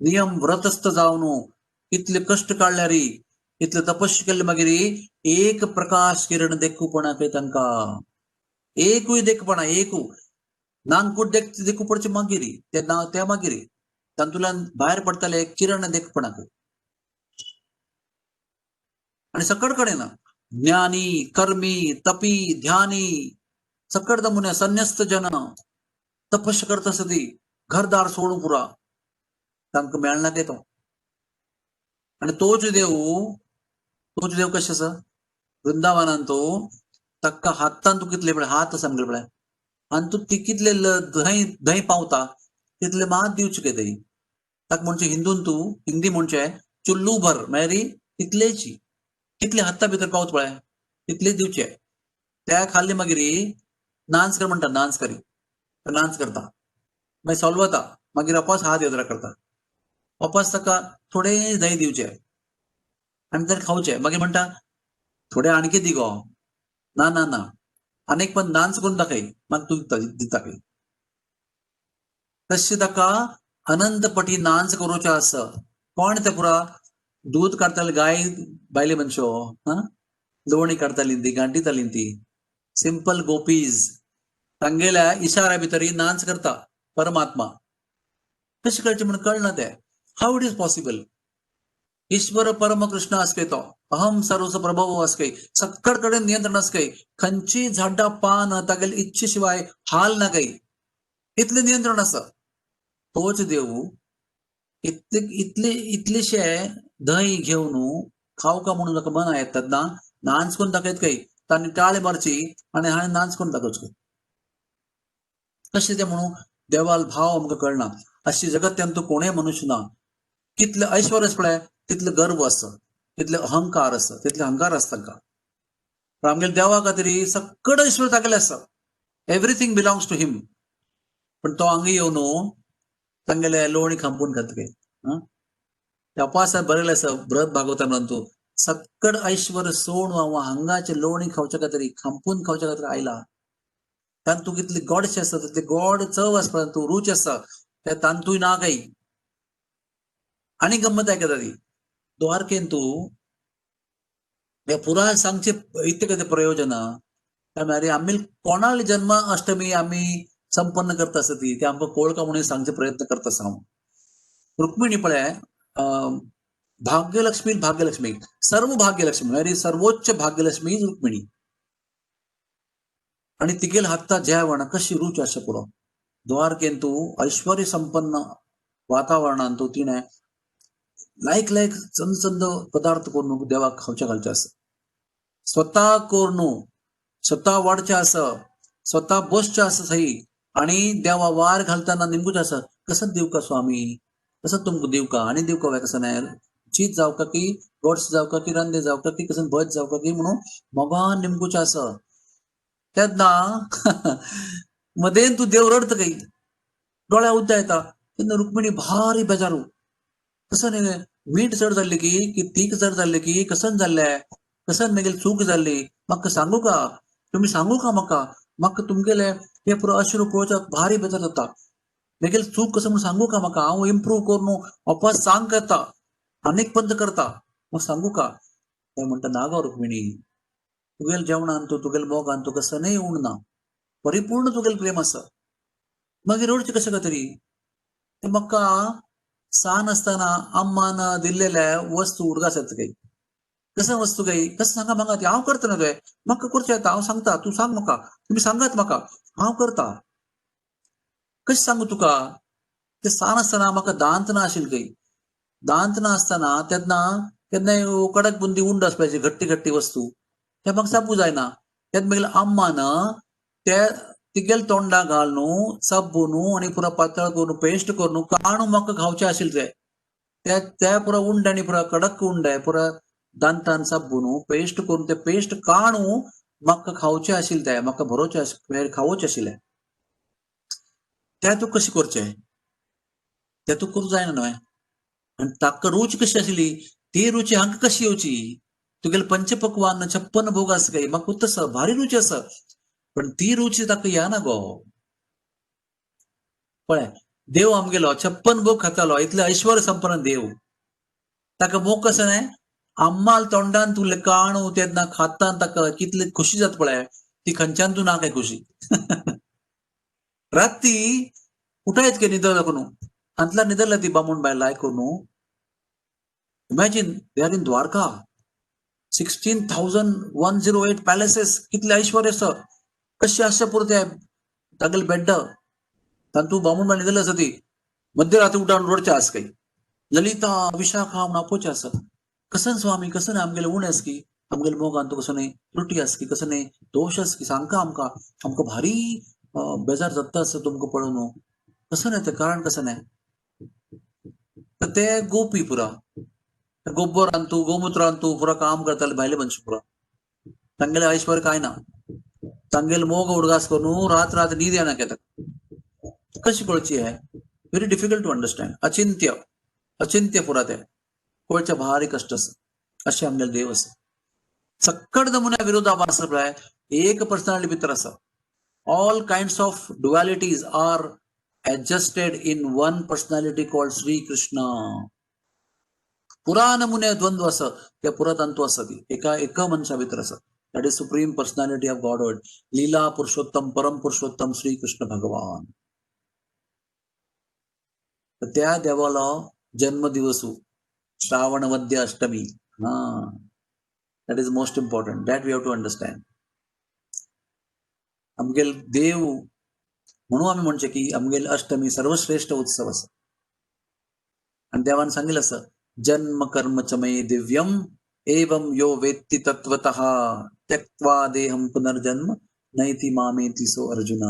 A: नियम व्रतस्थ जावन इतले कष्ट काडल्यारी इतले तपस्या केल्ले मागीर एक प्रकाश किरण देखूपणाक तांकां एकूय देखपणा, एकू नांगकूट देखू पडचे मागीर ते ना त्या मागीर तातूंतल्यान भायर पडटले किरण देखपणाक. आनी सकड कडेन ज्ञानी कर्मी तपी ध्यानी सकड दमुन्या संन्यस्त जन तपस्या करता आसता ती घरदार सोडून पुरा तांकां मेळना ते तो. आनी तोच देव, तोच देव कशें आसा वृंदावनान तो ताका हातान तूं कितले पळय हात आसा आमगेले पळय आनी तूं ती कितले धंय धंय पावता तितले मात दिवचे काय दही ताका म्हणचे हिंदून तूं हिंदी म्हणचे चुल्लू भर म्हळ्यार तितलेची कितले हाता भितर पावत पळय तितले दिवचे. त्या खाल्ले मागीर नाच कर म्हणटा, नाच करी नाच करता मागीर सॉल्व जाता, मागीर वापस हात येदरा करता, वापस ताका थोडें दही दिवचे आनी ताणें खावचें. मागीर म्हणटा थोडें आणकी दी गो, ना ना ना आनीक पण डान्स करून दाखय मागीर तूं दिता खंय. तशें ताका अनंत पटी नाच करूचें आसा. कोण तें पुरा दूद काडटाले गाय बायले मनशो, हा लोणी काडटाली ती गांठिताली ती सिंपल गोपीज तांगेल्या इशारा भितर ही नाच करता परमात्मा. कशें कळचें म्हण कळना तें, how it is possible. ईश्वर परम कृष्ण आसकय तो अहम सर्वस्व प्रभव आसकय सक्कड कडेन नियंत्रण आसकय, खंयची झाडां पान तागेले इच्छे शिवाय हाल ना काही, इतलें नियंत्रण आसा. तोच देव इतले इतले इतलेशे दही घेवन खाव का म्हणून ताका मना येतात ना नाच करून दाखयत काही तांणी टाळे मारची आनी हाणें नाच करून दाखोवचें. कशें तें म्हणून देवाल भाव आमकां कळना. अशी जगत्यांत कोणूय मनुष्य ना. कितले ऐश्वर्य पळय तितले गर्व आसा, तितले अहंकार आसा, तितले अहंकार आसा तांकां. पण आमगेले देवा खातीर सगळें ऐश्वर्य तागेलें आसा, एवरीथींग बिलोंग्स टू हिम. पण तो हांगा येवन तांगेले लोणी खांपून खाता काय. अपास बरयलें आसा बृहद भागवता म्हणून, सक्कड ऐश्वर सोडून हांव हांगाचे लोणी खावच्या खातीर, खांपून खावच्या खातीर आयला. तांतू कितली गोडशें आसा, तितली गोड चव आसता, तांतू रूच आसा, त्या तांतूय ना काही. आनी गंमत आयकता ती द्वारकेन तूं हे पुराय सांगचे इतलें कितें प्रयोजन. अरे आमी कोणाली जन्म अष्टमी आमी संपन्न करता आसता ती आमकां कोळका म्हणून सांगचे प्रयत्न करता आसा हांव. रुक्मिणी पळय भाग्यलक्ष्मी, भाग्यलक्ष्मी सर्व भाग्यलक्ष्मी, अरे सर्वोच्च भाग्यलक्ष्मी रुक्मिणी. आणि तिगेल हाता जेवण कशी रुच आसा पुरो. द्वारकेन तूं ऐश्वर्य संपन्न वातावरणान तूं तिणें लायक लायक चंद चंद पदार्थ करून देवाक खावचे घालचे आसा. स्वता करून स्वता वाडचें आसा, स्वता बसचें आसा सही. आणि देवा वार घालतना निमगूच आसा, कसं दिवका स्वामी, कसं तुमकां दिवका आनी दिवका काय कसं नाही, चीज जावका की गोड्स जावका की रांदे जावका की कसं भज जावका की म्हणून मोगान निमगूच आसा. तेन्ना मदेन तूं देव रडत काही डोळ्या उद्दा येता. तेन्ना रुक्मिणी भारी बेजारू, कसं न्ही मीठ चड जाल्लें की, की तीख चड जाल्लें की, कसन जाल्लें, कसन मागीर चूक जाल्ली, म्हाका सांगू का, तुमी सांगू का म्हाका, म्हाका तुमगेले हे पुरो अश्रू पळोवच्याक भारी बेजार जाता, मागीर चूक कसं म्हणून सांगू का म्हाका, हांव इम्प्रूव करून वापस सांग करता, आनीक बंद करता, म्हाका सांगू का. ते म्हणटा ना गो रुक्मिणी, तुगेल जेवणान तूं तुगेल मोगान तूं कसनय उणना, परिपूर्ण तुगेल प्रेम आसा, मागीर रडचें कशें काय तरी. ते म्हाका सान आसतना अम्मान दिल्लेले वस्तू उडगास येता काही, कसं वस्तू काही कसं सांगा म्हाका, ती हांव करता न्हू तुवें, म्हाका करचें येता, हांव सांगता, तूं सांग म्हाका, तुमी सांगात म्हाका, हांव करता. कशें सांगू तुका, ते सान आसतना म्हाका दांत ना आशिल्ले काही, दांत ना आसतना तेन्ना केन्नाय कडक बुंदी उंड आसपाची घट्टी घट्टी वस्तू, ते म्हाका चाबू जायना. तेन्ना मागीर अम्मान ते तिगेल तोंडा घालून चाबून आनी पुरो पातळ करून पेस्ट करून काणू म्हाका खावचें आशिल्लें. ते ते पुरो उंड आनी पुरो कडक उंड पुरो दांतान चाबून पेस्ट करून ते पेस्ट काणू म्हाका खावचें आशिल्लें, ते म्हाका भरोवचें खावोचें आशिल्लें. ते तूं कशें करचें, ते तूं करूं जायना न्हय. आनी ताका रूच कशी आशिल्ली ती रुची हांकां कशी येवची. तुगेले पंचपक्वान 56 भोग आसा काय म्हाका तसो भारी रुची आसा, पण ती रुची ताका येना गो. पळय देव आमगेलो 56 भोग खातालो, इतले ऐश्वर्य संपन्न देव, ताका मोग कसो न्हय, आम्माल तोंडान तुले काणू तेन्ना खाता ताका कितली खुशी जाता पळय, ती खंयच्यान तूं ना काय खुशी. राती उठायत के निदल करून हांतल्यान निदरल्या ती बामूण बायल आयकून. Imagine they are in Dwarka, 16,108 palaces, कितले ऐश्वर्य आसा, कशें आसचें पुरो ते तागेले बेड्ड. तातूंत बामूण बायल निदरली आसा ती मध्यरात्री उठान रडचें आस काय, ललिता विशाखा म्हूण आपोवचें आसा. कसन स्वामी कसन आमगेले उणें आसा की, आमगेले मोगान तूं कसो न्हय त्रुटी आसा की, कसो न्हय दोश आसा की, सांगका आमकां, आमकां भारी बेजार जाता आसा तुमकां पळोवन, कसो न्हय तें कारण कसो न्हय. तर ते गोपी पुरा गोबरान तूं गोमुत्रान तूं पुरा काम करताले भायले मनशां पुरा, तांगेले ऐश्वर्य कांय ना, तांगेले मोग उडगास करून रात रात न्हीद येना केता. कशी कळची हे, व्हेरी डिफिकल्ट टू अंडरस्टँड. अचिंत्य अचिंत्य पुरा ते कळचे भारी कश्ट आसा. अशें आमगेले देव आसा. सक्कड नमुन्या विरोधाभास पळय एक पर्सनालिटी भितर आसा. All kinds of dualities are adjusted in one personality called Shri Krishna. पुरा नमुने द्वंद्व आसा त्या पुरा तांतू आसा ती एका एका मनशा भितर आसा. That is supreme personality of Godhead, Leela Purushottam, परम पुरुषोत्तम श्री कृष्ण भगवान. त्या देवालो जन्मदिवसू श्रावण वद्य अष्टमी. हा, that is most important, that we have to understand. आमगेल देव म्हणून आमी म्हणचें की आमगेल अष्टमी सर्वश्रेष्ठ उत्सव आसा. आनी देवान सांगिल्लें आसा, जन्म कर्म च मे दिव्यम एवं यो वेत्ति तत्वतः त्यक्त्वा देहं पुनर्जन्म नैति मामेति सो अर्जुन.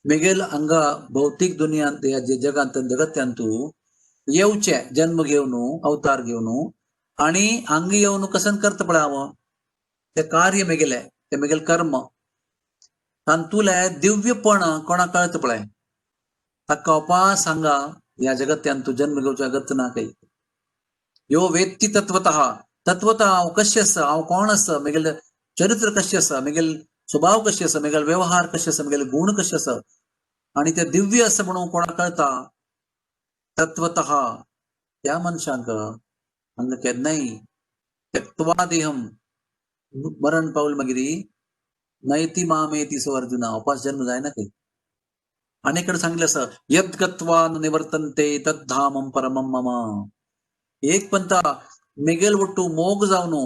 A: मेगेल हांगा भौतीक दुनियांत ह्या जगांत जगत्यांतू येवचे जन्म घेवन अवतार घेवन आनी हांगा येवन कसन करता पळय हांव तें कार्य मेगेलें, तें मेगेलें कर्म, तातूंतलें दिव्यपण कोणाक कळता पळय ताका उपास हांगा ह्या जगत्यांतू जन्म घेवचो अगत्य ना काही. यो वेत्ति तत्वतः तत्वता हांव कशें आसा, हांव कोण आसा, म्हगेलें चरित्र कशें आसा, म्हगेलें स्वभाव कशें आसा, म्हगेले व्यवहार कशें आसा, म्हगेले गुण कशें आसा आनी ते दिव्य आसा म्हणून कोणाक कळटा तत्वतः त्या मनशांक हांगा केन्नाय त्यक्त्वा देहम मरण पावल मागीर नैती मामेती सो अर्जुना उपास जन्म जायना खंय. आनी कडेन सांगलें आसा यद गत्वा न निवर्तन्ते तद्धामम परमम मम. एक पंथा मेगेल वट्टू मोग जावनु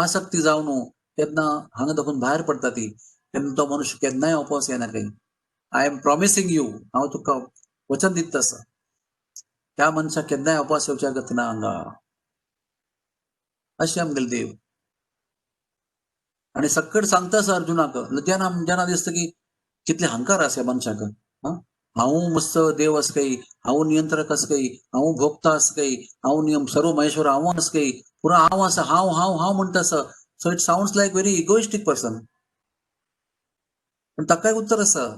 A: आसक्ती जावनु तेन्ना हांगा दाखोवन भायर पडटा ती तेन्ना तो मनुष्य केन्नाय वापस येना खंय. I am promising you, हांव तुका वचन दिता आसा त्या मनशाक केन्नाय वापस येवच्या गत ना हांगा. अशें आमगेले देव आनी सक्कड सांगता आसा अर्जुनाक. जेन्ना जेन्ना दिसता की कितले हंकार आसा ह्या मनशाक, हांव मस्त देव आसा काय, हांव नियंत्रक आसा काय, हांव भोगता आसा काय, हांव नियम सर्व महेश्वर हांव आसा काय, पुरा हांव आसा, हांव हांव हांव म्हणटा आसा. So it sounds like very egoistic person. पूण ताकाय उत्तर आसा.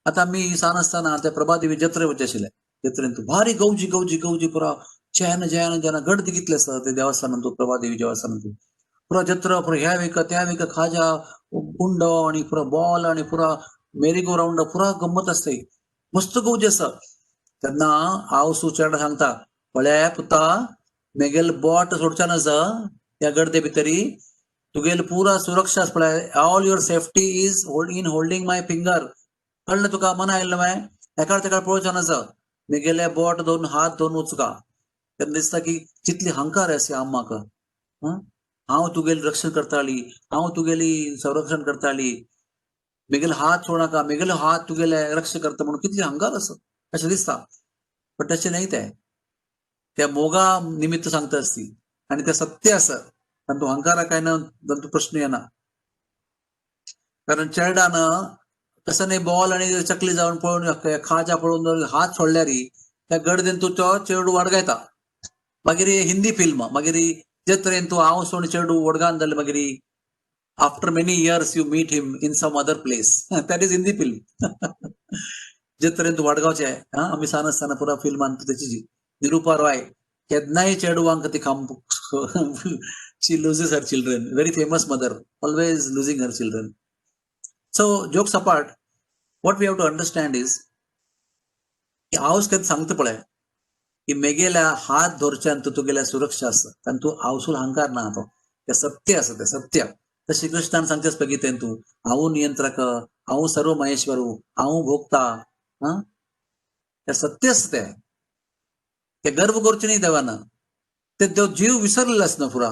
A: आतां आमी सान आसतना त्या प्रभादेवी जत्रे वचचे आशिल्ले. जत्रेंत भारी गवजी गवजी गवजी पुरा चॅन जॅन जॅन गर्दी कितले आसा ते देवस्थानांत, प्रभादेवी देवस्थानांत पुरा जत्रा, पुरा ह्या वेका त्या वेका खाजा उंडो आनी पुरा बॉल आनी पुरा मेरीगो रावंड पुरा गम्मत आसता, मस्त गवजी आसा. तेन्ना हांव सुचेडा सांगता पळय पुता मेगेल बोट सोडच्या नज ह्या गर्दे भितरी, तुगेल पुरा सुरक्षा पळय, all your safety is in holding my finger. कळ्ळें तुका? मना आयलें मागीर एकाळ तेकाळ पळोवच्या नज, मेगेले बोट धरून हात धरून वचका. तेन्ना दिसता की कितली हंकार आसा अम्माक, हांव तुगेली रक्षण करताली, हांव तुगेली संरक्षण करताली, मेगेले हात सोडनाका, मेगेले हात तुगेले रक्षा करता म्हणून कितली हंकार आसा अशें दिसता. पण तशें न्हय तें, त्या मोगा निमित्त सांगता आसती आनी तें सत्य आसा. तांतूं हंकारा काय ना, तांतूं प्रश्न येना. कारण चेरडान कसं न्ही बॉल आनी चकली जावन पळोवन खाजा पळोवन हात सोडल्यार त्या गर्देन तूं तो चेडू वाडगायता. मागीर हिंदी फिल्म मागीर जे तरेन तूं हांव सोड चेडू वडगान जालें मागीर after many years you meet him in some other place, that is Hindi film. जे तरेन तूं वाडगांवचे आमी सान आसतना पुरा फिल्मान तेची निरुपा रॉय केन्नाय चेडवांक ती खाम she loses her children, very famous mother, always losing her children. So jokes apart, what we have to understand is हांव केन्ना सांगता पळय की मेगेल्या हात धरच्यान तूं तुगेल्या सुरक्षा आसा, कारण तूं हांवसूल अहंकार ना, तो तें सत्य आसा, तें सत्य. तशें कृष्णान सांगचें पळय गीतेन तूं हांव नियंत्रक, हांव सर्व महेश्वरू, हांव भोगता, आं तें सत्य आसा. तें तें गर्व करचें न्ही देवान, ते तो जीव विसरलेलो आसना पुरा,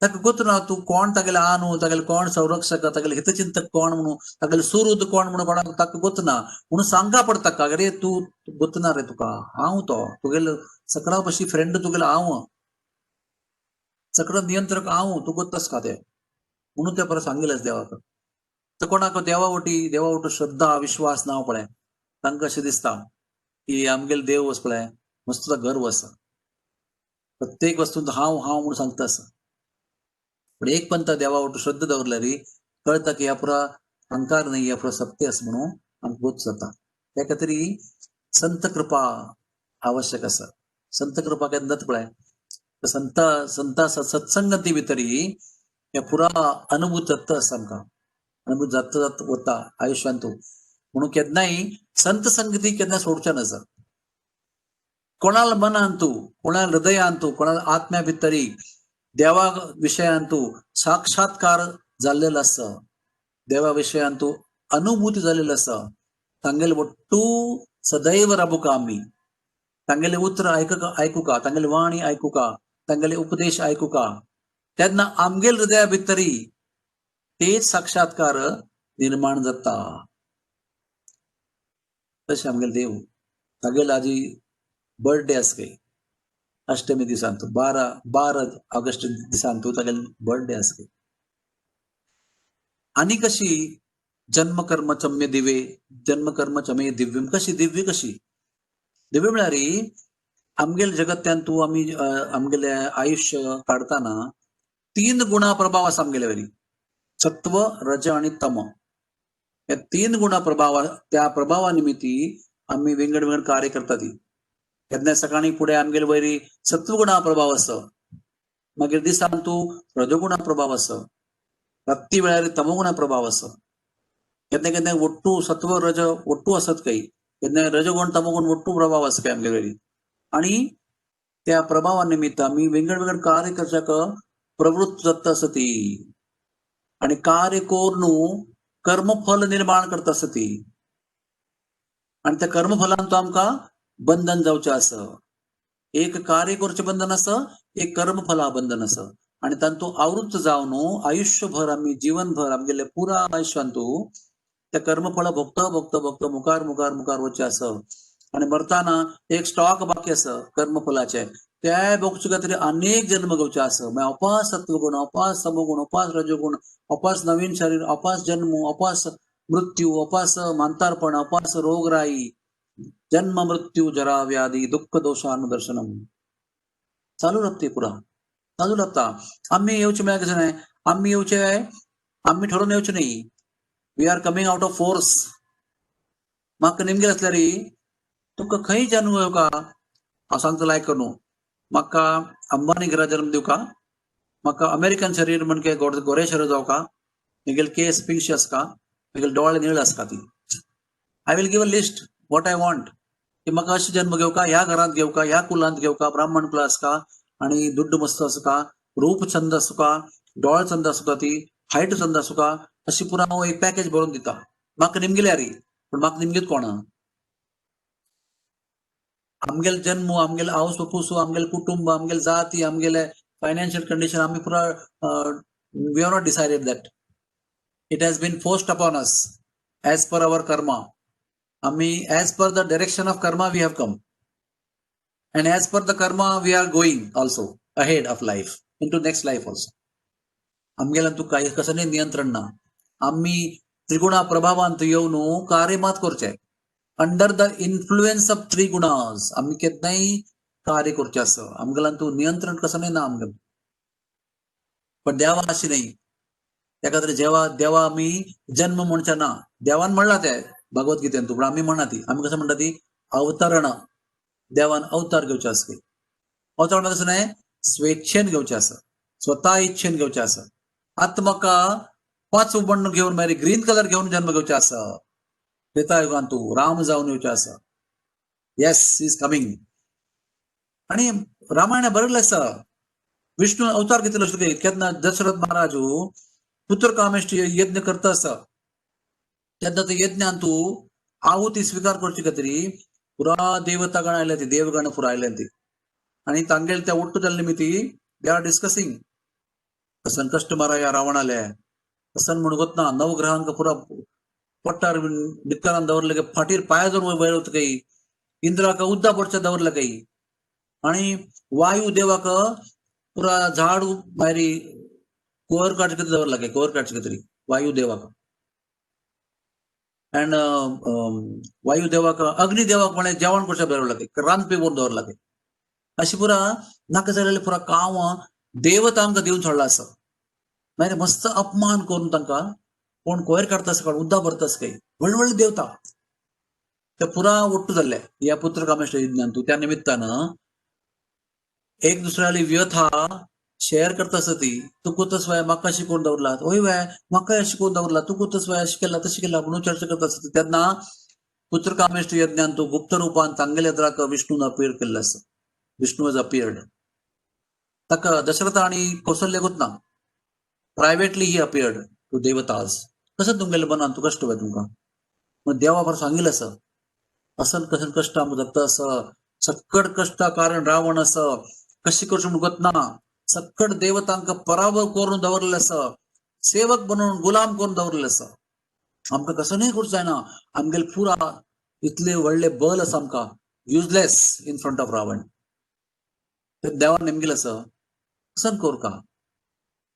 A: ताका गोत ना तूं कोण तागेले आनू, तागेले कोण संरक्षक, तागेले हितचिंतक कोण म्हणून, तागेले सुहृद कोण म्हणून कोणाक ताका गोत ना म्हणून सांगका पडटा ताका, अरे तूं गोत ना रे तुका, हांव तो तुगेलो सगळ्या बशी फ्रेंड तुगेलो हांव, सगळो नियंत्रक हांव, तूं गोत का ते म्हणून ते परत सांगिल्लें देवाक. तर कोणाक देवा वटी देवा वटी श्रद्धा विश्वास ना पळय तांकां अशें दिसता की आमगेले देव आसा पळय मस्त गर्व आसा, प्रत्येक वस्तूंत हांव हांव म्हणून सांगता आसा. पण एक पंथ देवा वटू श्रद्धा दवरल्यार कळटा की ह्या पुरा अहंकार न्ही, ह्या पुरा सत्य आसा म्हणून आमकां बोध जाता. त्या खातीर संत कृपा आवश्यक आसा. संत कृपा केन्ना जाता पळय, संत संता सत्संगती भितरी ह्या पुरा अनुभूत जाता आसा, आमकां अनुभूत जाता जाता वता आयुष्यांत. म्हणून केन्नाय संत संगती केन्ना सोडच्या नजा. कोणाला मनांतू, कोणाला हृदयांतू, कोणाला आत्म्या भितरी देवा विशयांतू साक्षात्कार जाल्लेलो आसा, देवा विशयांतू अनुभूती जाल्लेली आसा, तांगेले ಒಟ್ಟು सदैव राबुका आमी, तांगेले उतर आयकुका, तांगेले वाणी आयकुका, तांगेले उपदेश आयकुका, तेन्ना आमगेल हृदया भितरी तेच साक्षात्कार निर्माण जाता. तशें आमगेले देव तागेले आजी बर्थडे आसा खंय अष्टमी दिसांत 12 ऑगस्ट दिसांत तागेले बर्थडे आसा खंय. आनी कशी जन्म कर्म चम्य दिवे, जन्म कर्म चमे दिव्यम, कशी दिव्य, कशी दिव्य म्हळ्यार आमगेले जगत्यान तूं आमी आमगेले आयुष्य काडताना तीन गुणा प्रभाव आसा आमगेले वरी, सत्व रज आणि तम, ह्या तीन गुणा प्रभाव, त्या प्रभावा निमित्ती आमी विंगड विंगड कार्य करता ती. केन्ना सकाळी फुडें आमगेले वयरी सत्वगुणा प्रभाव आसा, मागीर दिसान तूं रजगुणा प्रभाव आसा, राती वेळार तमोगुणा प्रभाव आसा. केन्ना केन्ना ಒಟ್ಟು सत्व रज ಒಟ್ಟು आसत काही, केन्ना रजगुण तमोगुण ಒಟ್ಟು प्रभाव आसा काय आमगे वरी. आणि त्या प्रभावा निमित्त आमी विंगड विंगड कार्य करच्याक प्रवृत्त जाता आसती आणि कार्य करून कर्मफल निर्माण करता आसती आणि त्या कर्मफलान तो आमकां बंधन जावचें आसा. एक कार्य करचें बंधन आसा, एक कर्मफला बंधन आसा. आणि तांतू आवृत्त जावन आयुष्यभर आमी जीवनभर आमगेले पुरा आयुष्यांतू त्या कर्मफळ भोगता भोगता भोगता मुखार मुखार मुखार वचचें आसा. आणि मरताना एक स्टॉक बाकी आसा कर्मफलाचे, त्या भोगचे खातीर अनेक जन्म घेवचे आसा. मागीर अपास सत्वगुण, अपास तमोगुण, अपास रजगुण, अपास नवीन शरीर, अपास जन्म, अपास मृत्यू, अपास म्हांतारपण, अपास रोगराई, जन्म मृत्यू जरा व्याधी दुःख दोषानुदर्शनम चालू लागते, पुरा चालू लागता. आम्ही येवचे म्हळ्यार कशें न्हय, आम्ही येवचे, आम्ही ठरोवन येवचे न्ही. We are coming out of force. म्हाका निमगेर आसल्यार तुका खंय जन्म येवका हांव सांगता लायक करून. म्हाका अंबानी घरा जन्म दिवका, म्हाका अमेरिकन शरीर म्हणजे गोरे शरीर जावका, म्हगेले केस पिंगशे आसका, म्हगेले दोळे निळे आसका ती. I will give a list what I want, की म्हाका अशें जन्म घेवका, ह्या घरांत घेवका, ह्या कुलांत घेवका, ब्राह्मण कुल आसका आणि दुड्ड मस्त आसका, रूप चंद आसका, दोळे चंद आसका, ती हायट चंद आसका, अशी पुरा हांव एक पॅकेज बरोवन दिता. म्हाका निमगेले री, पूण म्हाका निमगीत कोण? आमगेले जन्म, आमगेले आवस बापूस, आमगेले कुटुंब, आमगेले जाती, आमगेले फायनान्शियल कंडिशन, आमी पुरा we have not decided that. It has been forced upon us as per our karma. आमी as per the direction of karma we have come, and as per the karma we are going also ahead of life into next life also. आमगेल्यान तूं काय कसं नियंत्रण ना. आमी त्रिगुणा प्रभावांत येवन कार्य मात करचें. Under the influence of trigunas आमी केन्नाय कार्य करचें आसा. आमगेल्यान तूं नियंत्रण कसं ना आमगेलें. पण देवा अशी नाही. त्या खातीर जेवा देवा आमी जन्म म्हणचे ना. देवान म्हणला ते भगवद्गीतेन, पूण आमी म्हणना ती. आमी कसं म्हणटा ती अवतरण. देवान अवतार घेवचे आसा. अवतार म्हणटा कसं न्हय, स्वेच्छेन घेवचे आसा, स्वता इच्छेन घेवचे आसा. आतां म्हाका पांच बण्ण घेवन मागीर ग्रीन कलर घेवन जन्म घेवचे आसा. त्रेता युगान तूं राम जावन येवचे आसा. Yes, is coming. आणि रामायण बरयल्लें आसा, विष्णू अवतार घेतलो आसलो केन्ना दशरथ महाराज पुत्र कामेष्टी यज्ञ करता आसा, तेन्ना ते यज्ञान तूं आहुती स्वीकार करचे खातीर पुरा देवतागण आयले, ती देवगण पुरा आयले ती. आणि तांगेले त्या ಒಟ್ಟು जाल्ले निमित्ती they are discussing. संकश्ट माराया रावणाले असन म्हणून ना, नवग्रहांक पुरा पोट्टार निक्करान दवरले, फाटीर पांया जर वयर वता काही, इंद्राक उद्दा पडच्या दवरले काही, आणि वायू देवाक पुरा झाड मागीर कोयर काडचे खातीर दवरला काही, कोयर काडचे खातीर वायू देवाक. अँड वायू देवाक, अग्नी देवाक म्हळ्यार जेवण करचे दवरला काही, रांदपी करून दवरला काही. अशी पुरा नाका जालेले पुरा काम देवतांक दिवन सोडला आसा. मागीर मस्त अपमान करून तांकां कोण कोयर काडता आसा, कोण उद्दा भरता आसा काही, व्हडले व्हडले देवता ते पुरा ಒಟ್ಟು जाल्ले ह्या पुत्र कामेष्ट यज्ञान. त्या निमित्तान एक दुसऱ्याली व्यथा शेअर करता आसा ती. तूं कुतस वय म्हाका शिकोवन दवरला, हय वय म्हाका शिकोवन दवरला, तूं कुतस वय अशें केला तशें केला म्हणून चर्चा करता आसता. तेन्ना पुत्र कामेष्ट यज्ञान तूं गुप्त रूपान तांगेल्या एदराक विष्णून अपियर केल्लो आसा. Vishnu has appeared. ताका दशरथ आणि कौशल्याकूच ना, privately he appeared to देवताज. कसं तुमगेले मनान तूं कश्ट वय तुमकां, मग देवा बरोबर सांगिल्लें आसा, असन कसन कश्ट आमकां जाता आसा, सक्कड कश्टा कारण रावण आसा, कशें करचें म्हूण ना, सक्कड देवतांक पराभव करून दवरलें आसा, सेवक बनून गुलाम करून दवरलें आसा. आमकां कसं न्हय करूंक जायना, आमगेले पुरा इतले व्हडले बल आसा आमकां, useless in front of Ravan. देवान नेमकें आसा कसन करूं का,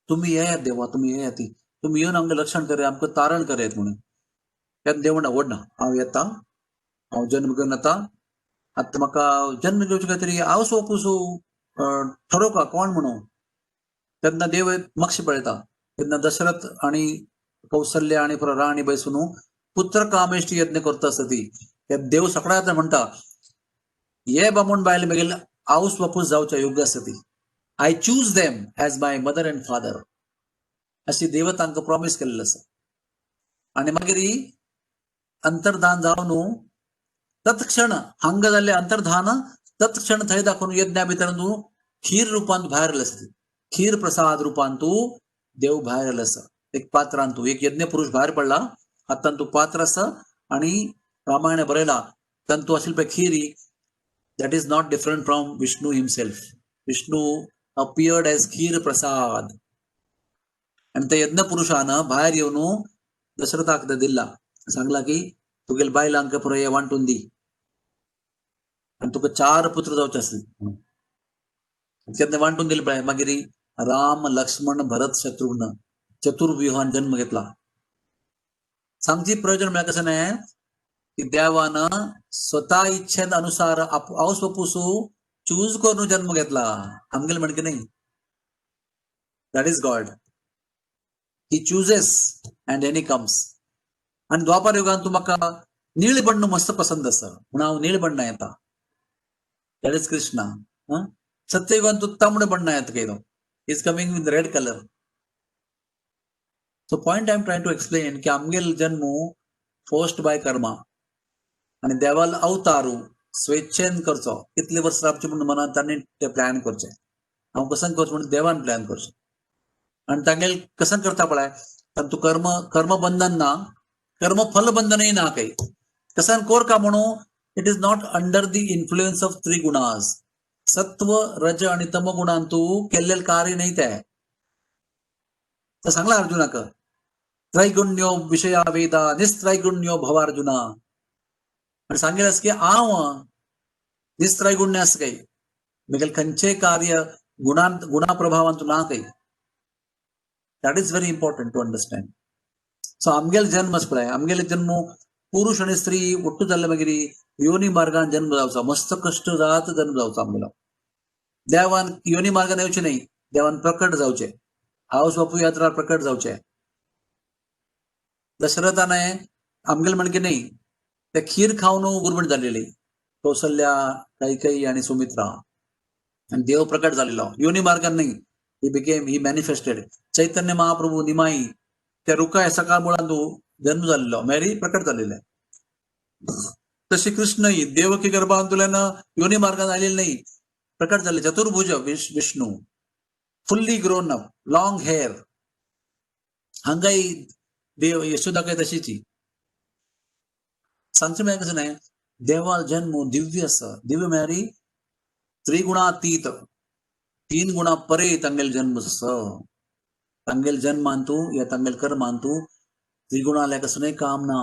A: तुमी येयात देवा, तुमी येयात, ती तुमी येवन आमकां रक्षण करात, आमकां तारण करात म्हणून. तेन्ना देव म्हणटा, व्हड ना, हांव येता, हांव जन्म घेवन येता. आतां म्हाका जन्म घेवचे खातीर हांव सोपूसो ठरोवका कोण म्हणून. तेन्ना देव मातशें पळयता, तेन्ना दशरथ आणि कौशल्य आणि राणी बैसून पुत्र कामेष्टी यज्ञ करता आसता ती. देव सगळ्या म्हणटा, हे बामण बायल मेगेले आवस बापूस जावच्या योग्य आसा ती. I choose them as my mother and father अशी देवतांक प्रॉमिस केल्लें आसा. आनी मागीर अंतर्धान जावन तत्क्षण हांगा जाल्ले अंतर्धान तत्क्षण थंय दाखोवन यज्ञा भितर तूं खीर रुपांत भायर आयलें आसा. खीर प्रसाद रुपान तूं देव भायर आयलो आसा. एक पात्रान तूं एक यज्ञ पुरुष भायर पडला, हातान तूं पात्र आसा आनी रामायण बरयला तातूंत आशिल्ली पळय Kheri, that is not different from Vishnu himself. Vishnu appeared as Kheer Prasad. आनी त्या यज्ञ पुरुषान भायर येवन दशरथाक ते दिला, सांगला की तुगेले बायलांक पुरो वांटून दी आनी तुका 4 पुत्र जावचे आसले. केन्ना वांटून दिले पळय, मागीर राम लक्ष्मण भरत शत्रुघ्न चतुर्व्यूहान जन्म घेतला. सांगची प्रयोजन म्हळ्यार कशें न्हय की देवान स्वता इच्छेन अनुसार आवस बापूसू चूज करून जन्म घेतला, आमगेले म्हणके न्ही. That is God. He chooses and then he comes. आनी द्वापार युगान तूं म्हाका नीळ बण्ण मस्त पसंत आसा म्हणून हांव नीळ बण्ण येता. That is Krishna. सत्ययुगान तूं तांबडे बण्ण येता कितें, is coming with red colour. So point I am trying to explain की आमगेल जन्म फोर्स्ड बाय कर्मा आनी देवाल अवतारू स्वेच्छेन करचो. कितले वर्सां रावचें म्हूण मनांत तांणी ते प्लॅन करचें, हांव कसं करचें म्हूण देवान प्लॅन करचें. आनी तांगेल कसं करता पळय, तांतू कर्म कर्मबंधन ना, कर्मफल बंधनय ना. काही कसन कोर का म्हणू, it is not under the influence of त्रिगुणास. सत्व रज आणि तम गुणांतू तू केल्लेलं कार्य नाही ते. तर सांगला अर्जुनाक, त्रैगुण्यो विषया वेदा निस्त्रैगुण्यो भवार्जुना. आणि सांगेल की हांव निस्त्रैगुण्य आसा काही, मेगेले खंयचेय कार्य गुणां गुणाप्रभावान ना काही. That is very important to understand. So आमगेले जन्म आसा पळय, आमगेले जन्म पुरुष आनी स्त्री ಒಟ್ಟು जाल्ले मागीर योनी मार्गान जन्म जावचो, मस्त कश्ट जात जन्म जावचो आमगेलो. देवान योनी मार्गान येवचें न्ही, देवान प्रकट जावचें, आवस बापू यात्रा प्रकट जावचें. दशरथाने आमगेले म्हणके न्ही, ते खीर खावन गुरबण जाल्लेली कौसल्या कैकेयी आणि सुमित्रा, आणि देव प्रकट झालेलो योनी मार्गान न्ही. He became, he manifested. Chaitanya Mahaprabhu Nimai त्या रुका सकाळ मुळान जन्म जाल्लो, मेरी प्रकट जाल्लेले. तशी कृष्णही देवकी गर्भांतुल्यान योनी मार्गान आलेले नाही, प्रकट झाले. चतुर्भुज Vishnu, fully grown up, long hair. हांगाय देव यशोदा काय तशीची. सांगचें म्हळ्यार कसं न्हय, देवाल जन्म दिव्य आसा. दिव्य म्हळ्यार त्रिगुणातीत, 3 गुणा परे तांगेले जन्म आसा. तांगेले जन्मांतू या तांगेले कर्मांतू त्रिगुणाल्या कसं न्हय काम ना.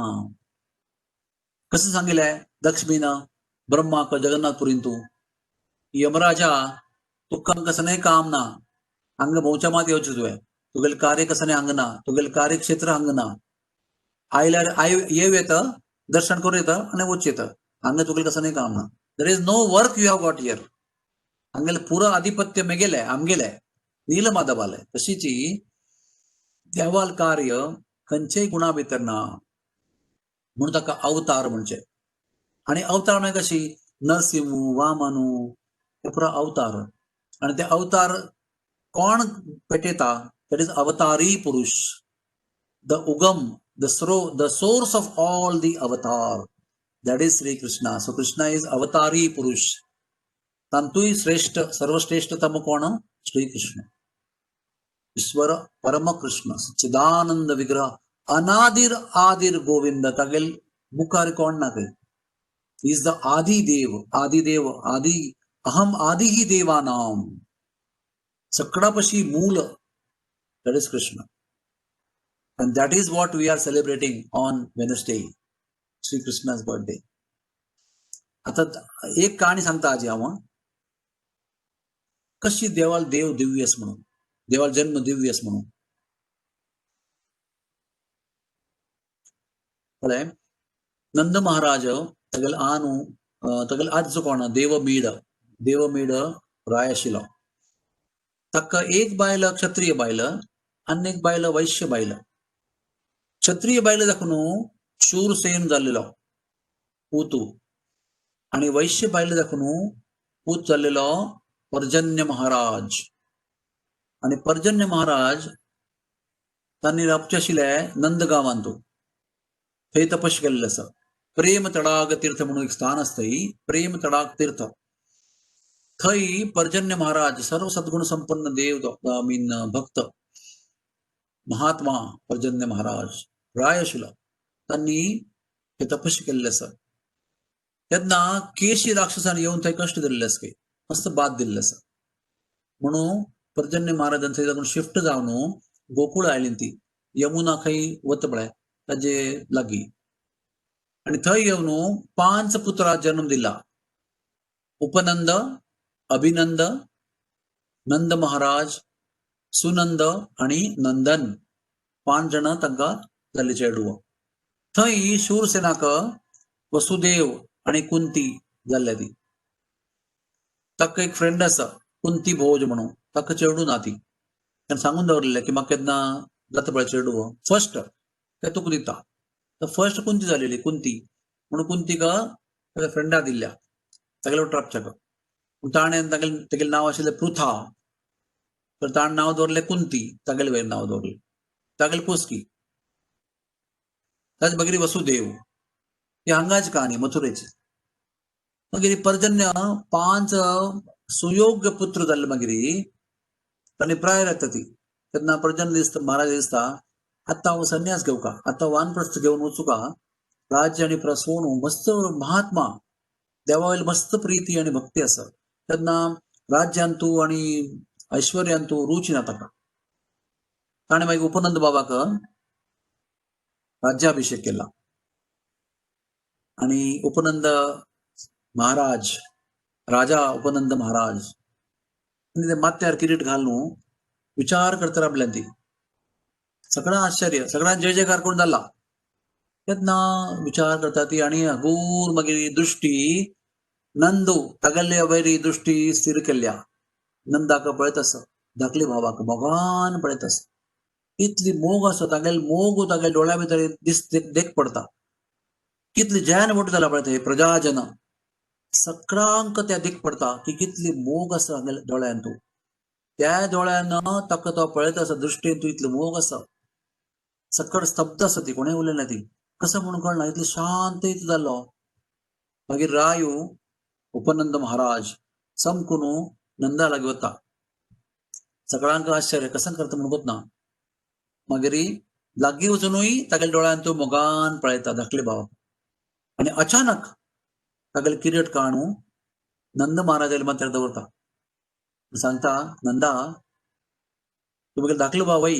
A: कसं सांगितलंय लक्ष्मीन ब्रह्माक जगन्नाथपुरींतू, यमराजा तुका कसं न्हय काम ना, हांगा भोंवच्या मात येवचें तुवें, तुगेलें कार्य कसं न्हय हांगा ना, तुगेलें कार्यक्षेत्र हांगा ना. आयल्यार I येव येता, दर्शन करूं येता आनी वच येता, हांगा तुगेलें कसं न्हय काम ना. There is no work you have got here. हांगेलें पुरो आधिपत्य मेगेलें, आमगेलें, नीलमाधवालें. तशीची देवाल कार्य खंयचेय गुणा भितर ना, म्हणून ताका अवतार म्हणचे. आनी अवतार म्हळ्यार कशी नरसिंह वामनू हे पुरो अवतार. आनी ते अवतार कोण पेटयता, that is अवतारी पुरुष, the उगम, the source of all the avatar, that is Shri Krishna. So Krishna is अवतारी पुरुष. तांतूय श्रेष्ठ सर्वश्रेष्ठतम कोण, श्री कृष्ण. ईश्वर परम कृष्ण सच्चिदानंद विग्रह अनादिर आदिर गोविंद. तागेल मुखार कोण ना काही. Is the आदिदेव, आदिदेव आदि अहम आदि ही देवानाम, सगळ्यापशी मूल, that is Krishna. And that is what we are celebrating on Wednesday, Shri Krishna's birthday. आता एक कहाणी सांगता आजी हांव, कशी देवाल देव दिव्यस म्हणून, देवाल जन्म दिव्यस म्हणून. कळ्ळें? नंद महाराज तागेले आनु, तागेले आजो कोण, देवमीड, देवमीड राय आशिल्लो. ताका एक बायल क्षत्रिय बायल आनी एक बायल वैश्य बायल. क्षत्रिय बायल दाखोवन शूरसेन जाल्लेलो पूतू, आनी वैश्य बायल दाखोवन पूत जाल्लेलो पर्जन्य महाराज. आनी पर्जन्य महाराज तांणी रावचे आशिल्ले नंदगांवांतू, थंय तपस्या केल्लें आसा. प्रेम तडाग तीर्थ म्हणून एक स्थान आसा थंय, प्रेम तडाग तीर्थ. थंय पर्जन्य महाराज सर्व सद्गुण संपन्न देव, I mean भक्त महात्मा पर्जन्य महाराज राय आशिल्लो, तांणी हे तपस्या केल्लें आसा. तेन्ना केशी राक्षसान येवन थंय कश्ट दिल्ले आसा, खंय मस्त बाद दिल्ले आसा. म्हणून पर्जन्य महाराजान थंय साकून शिफ्ट जावन गोकुळ आयली ती यमुना खंय वता पळय ताजे लागीं, आनी थंय येवन 5 पुत्रां जन्म दिला. उपनंद, अभिनंद, नंद महाराज, सुनंद आनी नंदन, 5 जाणां तांकां जाल्ली चेडवां. थंय शूरसेनाक वसुदेव आनी कुंती जाल्ल्या ती. ताका एक फ्रेंड आसा कुंती भोज म्हणून, ताका चेडूं ना ती. ताणें सांगून दवरिल्लें की म्हाका केन्ना जाता पळय चेडूं फर्स्ट ते तुका दिता. तर फर्स्ट कुंती जालेली, कुंती म्हणून कुंतीक ताच्या फ्रेंडाक दिल्ल्या तागेल्या राबच्याक. पूण ताणें तागेलें नांव आशिल्लें पृथा, तर ताणें नांव दवरलें कुंती, तागेले वयर नांव दवरलें, तागेले पोसकी. ताचे मागीर वसुदेव, ही हांगाची कहाणी मथुरेची. मागीर पर्जन्य 5 सुयोग्य पुत्र जाल्ले मागीर तांणी प्रायर येता ती. तेन्ना पर्जन्य दिसता, महाराज दिसता आतां हांव संन्यास घेवका, आतां वानप्रस्थ घेवन वचूका, राज्य आनी प्रसवण मस्त महात्मा देवा वयली मस्त प्रिती आनी भक्ती आसा. तेन्ना राज्यांतू आनी ऐश्वर्यांतू रुची ना ताका. ताणें मागीर उपनंद बाबाक राज्याभिषेक केला आनी उपनंद महाराज, राजा उपनंद महाराज आनी ते माथ्यार किरीट घालून विचार करता राबल्यान ती. सगळ्यां आश्चर्य, सगळ्यां जय जयकार करून जाला. तेन्ना विचार करता ती आनी हगूर मागीर दृश्टी नंदू तागेले वयरी दृश्टी स्थिर केल्या. नंदाक पळयत आसा, धाकले भावाक मोगान पळयत आसा. इतली मोग आसा तागेले, मोग तागेले दोळ्या भितर दिस देख पडता. कितली जयान मोठो जाला पळयता हे प्रजाजन सगळ्यांक त्या देख पडता की कितली मोग आसा तागेल्या दोळ्यान. तूं त्या दोळ्यान ताका तो पळयत आसा, दृश्टीन तूं इतलो मोग आसा. सकड स्तब्ध आसा ती, कोणें उलयना ती, कसो म्हणून कळना, इतली शांत इतलो जालो. मागीर रायू उपनंद महाराज समकून नंदा लागीं वता. सगळ्यांक आश्चर्य, कसं करता म्हणून ना. मागीर लागीं वचुनूय तागेल्या दोळ्यान तो मोगान पळयता धाकले भाव, आनी अचानक तागेले किरीट काणू नंद महाराजाले माथ्यार दवरता. सांगता, नंदा तूं म्हगेलो धाकलो भाव वय,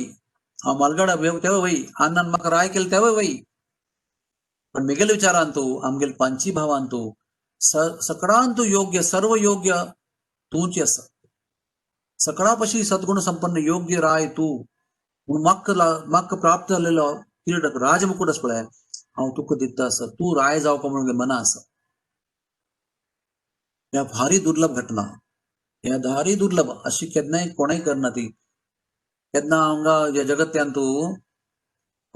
A: हांव मालगाडा तेवय वय, अण्णान म्हाका राय केले तेवय वय, पण म्हगेल्या विचारान तूं आमगेले पांची भावान तूं सकडान तूं योग्य, सर्व योग्य तूंच आसा. सकळा पशी सद्गुण संपन्न योग्य राय तूं, म्हणून म्हाका प्राप्त जाल्लेलो किरीट राजमुकुट आसा पळय, हांव तुका दिता आसा, तूं राय जावपा म्हणून मना आसा. ह्या भारी दुर्लभ घटना, ह्या भारी दुर्लभ, अशी केन्नाय कोणूय करना ती. केन्ना हांगा ह्या जगत्यान तूं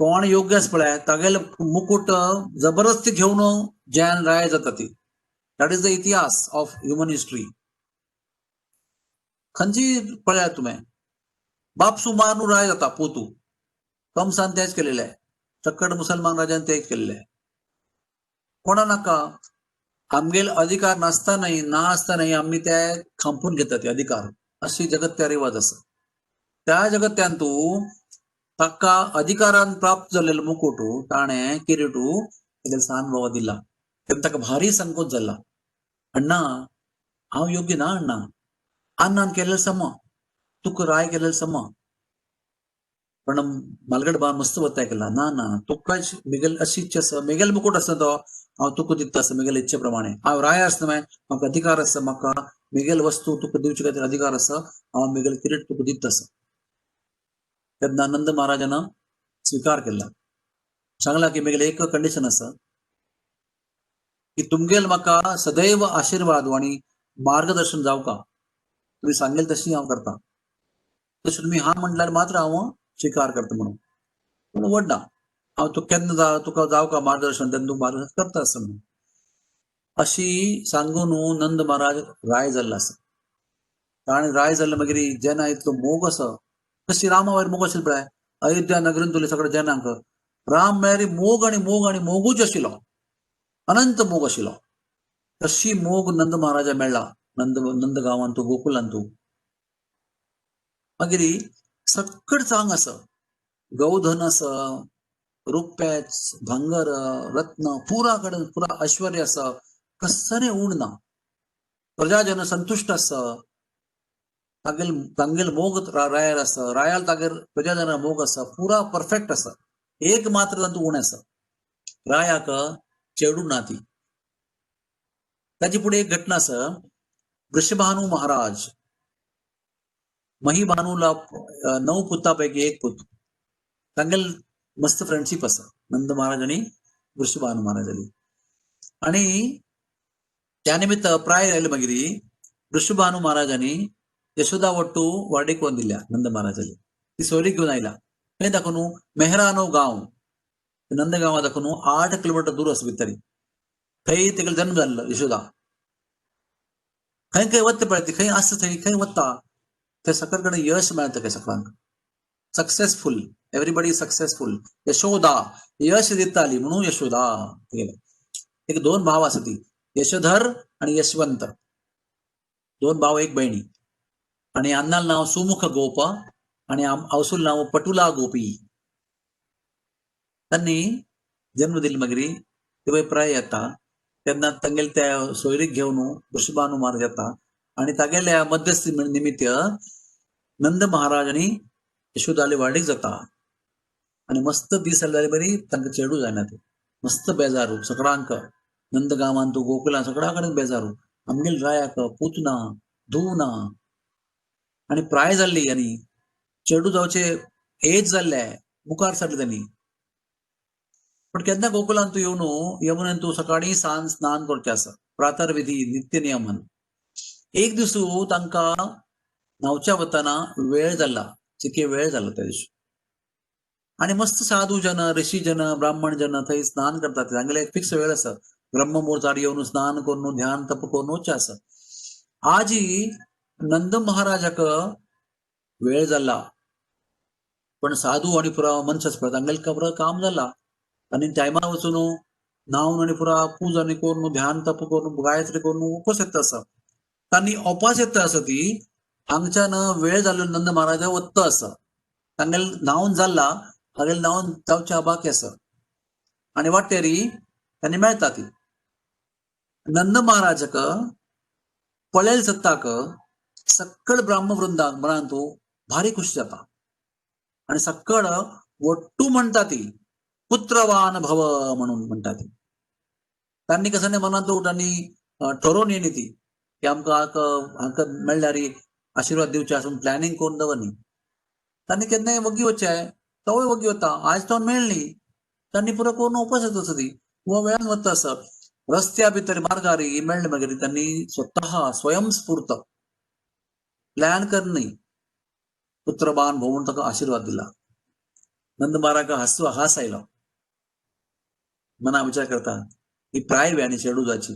A: कोण योग्य आसा पळय तागेले मुकुट जबरदस्ती घेवन जयान राय जाता ती. That is the इतिहास ऑफ ह्युमन हिस्ट्री. खंयची पळयात तुवें, बापसू मारून राय जाता पोतू. कंसान तेच केलेले आहे, चक्कड मुसलमान राजान तेच केलेले आहे. कोणा नाका आमगेल अधिकार नासतानाय ना आसतानाय आमी ते खांपून घेतात ते अधिकार, अशी जगत्या रिवाज आसा. त्या जगत्यान तूं ताका अधिकारान प्राप्त जाल्लेलो मुकुट ताणें किरीटू तागेल्या सान भावा दिला. तेन्ना ताका भारी संकोच जाला, अण्णा हांव योग्य ना अण्णा, अण्णान केलेलें समा, तुका राय केलेलें समा, पण मालगड बा मस्त वताय केला ना ना तुका मेगेल अशी इच्छा आसा, मेगेल मुकुट आसा तो हांव तुका दिता आसा मेगेले इच्छे प्रमाणे, हांव राय आसता म्हाका अधिकार आसा, म्हाका मेगेल वस्तू तुका दिवचे खातीर अधिकार आसा, हांव मेगेल किरीट तुका दिता आसा. तेन्ना नंद महाराजान स्विकार केला, सांगला की मेगेले एक कंडिशन आसा की तुमगेल म्हाका सदैव आशिर्वाद आनी मार्गदर्शन जावका, तुमी सांगेल तशी हांव करता, तशें तुमी हा म्हणल्यार मात्र हांव स्विकार करता म्हणून. पूण व्हड ना, हांव तुका केन्ना तुका जावका मार्गदर्शन तेन्ना तूं मार्गदर्शन करता आसा म्हणून. अशी सांगून नंद महाराज राय जाल्लो आसा. ताणें राय जाल्ले मागीर जेन्ना इतलो मोग आसा कशी रामा वयर मोग आशिल्लो पळय अयोध्या नगरीन तुले सगळे जनांक राम म्हळ्यार मोग आनी मोग आनी मोगूच आशिल्लो, अनंत मोग आशिल्लो. तशी मोग नंद महाराजा मेळ्ळा नंद नंद गांवांतू गोकुलांतू. मागीर सक्कड चांग आसा, गौधन आसा, रुप्याच भांगर रत्न पुरा कडेन पुरा ऐश्वर्य आसा, कसने उण ना, प्रजाजन संतुश्ट आसा, तागेल तांगेल मोग रायार आसा, रायाल तागेर प्रजाजन मोग आसा, पुरा परफेक्ट आसा. एक मात्र तातूंत उणें आसा, रायाक चेडूं ना ती. ताजे फुडें एक घटना आसा, वृषभानु महाराज महिभानुला 9 पुता पैकी एक पुत, तांगेल मस्त फ्रेंडशीप आसा नंद महाराज आनी वृषभानु महाराजाली. आनी त्या निमित्त प्राय आयले मागीर वृषभानु महाराजांनी यशोदा वट्टू वाडीक कोण दिल्या नंद महाराजाली, ती सोयरीक घेवन आयला. खंय दाखोवन मेहरानो गांव, नंद गांवा दाखोवन 8 किलोमिटर दूर आसा भितरी, थंय तेगेलो जन्म जाल्लो यशोदा. खंय खंय वता पळय ती, खंय आसता थंय खंय वता थंय सकल कडेन यश मेळटा थंय सगळ्यांक, सक्सेसफूल, एवरीबडी सक्सेसफूल. यशोदा यश दिताली म्हणून यशोदा तेगेले. एक 2 भाव आसा ती, यशोधर आनी यशवंत, 2 भाव एक बहिणी. आनी अन्नाल नांव सुमुख गोप आनी आवसूल नांव पटुला गोपी. तांणी जन्म दिली मागीर ते प्राय येता तेन्ना तांगेले त्या सोयरीक घेवन वृषभानु महाराज येता आनी तागेल्या मध्यस्थी निमित्त नंद महाराज आनी यशोदाले वाडीक जाता. आनी मस्त दीस जाले बरी तांकां चेडूं जायना ते, मस्त बेजारू सगळ्यांक, नंद गांवांत गोकुलां सगळ्या कडेन बेजारू, आमगेल रायाक पूत ना धूव ना आनी प्राय जाल्ली आनी चेडूं जावचे एज जाल्ले मुखार सरले तांणी. पण केन्ना गोकुलांत तूं येवन यमुनेन तूं सकाळीं सांज स्नान करचें आसा, प्रातर्विधी नित्य नियमन. एक दिसू तांकां न्हांवच्या वतना वेळ जाला, चिके वेळ जाला त्या दिवशी. आनी मस्त साधू जन ऋषी जन ब्राह्मण जन थंय स्नान करतात, तांगेले एक फिक्स वेळ आसा, ब्रह्ममुहूर्तार येवन स्नान करून ध्यान तप करून वचचें आसा. आजी नंद महाराजाक वेळ जाला, पण साधू आनी पुरा मनशाच पळय तांगेले पुरा काम जाला आनी टायमार वचून न्हांवन आनी पुरा पूजा आनी करून ध्यान तप करून गायत्री करून उपास येता आसा. तांणी उपास येता आसा ती हांगच्यान वेळ जाल्लो नंद महाराजा वत्त आसा, तांगेले न्हांवन जाला, तागेले न्हांवन जावच्या बाकी आसा आनी वाटेरी तांणी मेळटा ती. नंद महाराजाक पळयल सत्ताक सक्कड ब्राह्मवृंदाक मनांत भारी खुश जाता आनी सक्कड वट्टू म्हणटा ती पुत्रवान भव म्हणून म्हणटा ती. तांणी कसं न्ही मनांत तांणी ठरोवन येयली ती की आमकां हांकां मेळ्ळ्यार आशिर्वाद दिवचे आसून प्लॅनिंग करून दवरनी. तांणी केन्नाय वग्गी वचचें, तोवूय वग्गी वता, आयज तो मेळ्ळी तांणी पुरो करून उपास येता आसा ती वो वेळान वता आसा. रस्त्या भितर मार्गार मेळ्ळे मागीर तांणी स्वतः स्वयंस्फूर्त प्लॅन करनी पुत्रबान भोवून ताका आशिर्वाद दिला. नंद महाराजाक हांसो हास आयलो, मना विचार करता ही प्राय वे आनी चेडूं जावची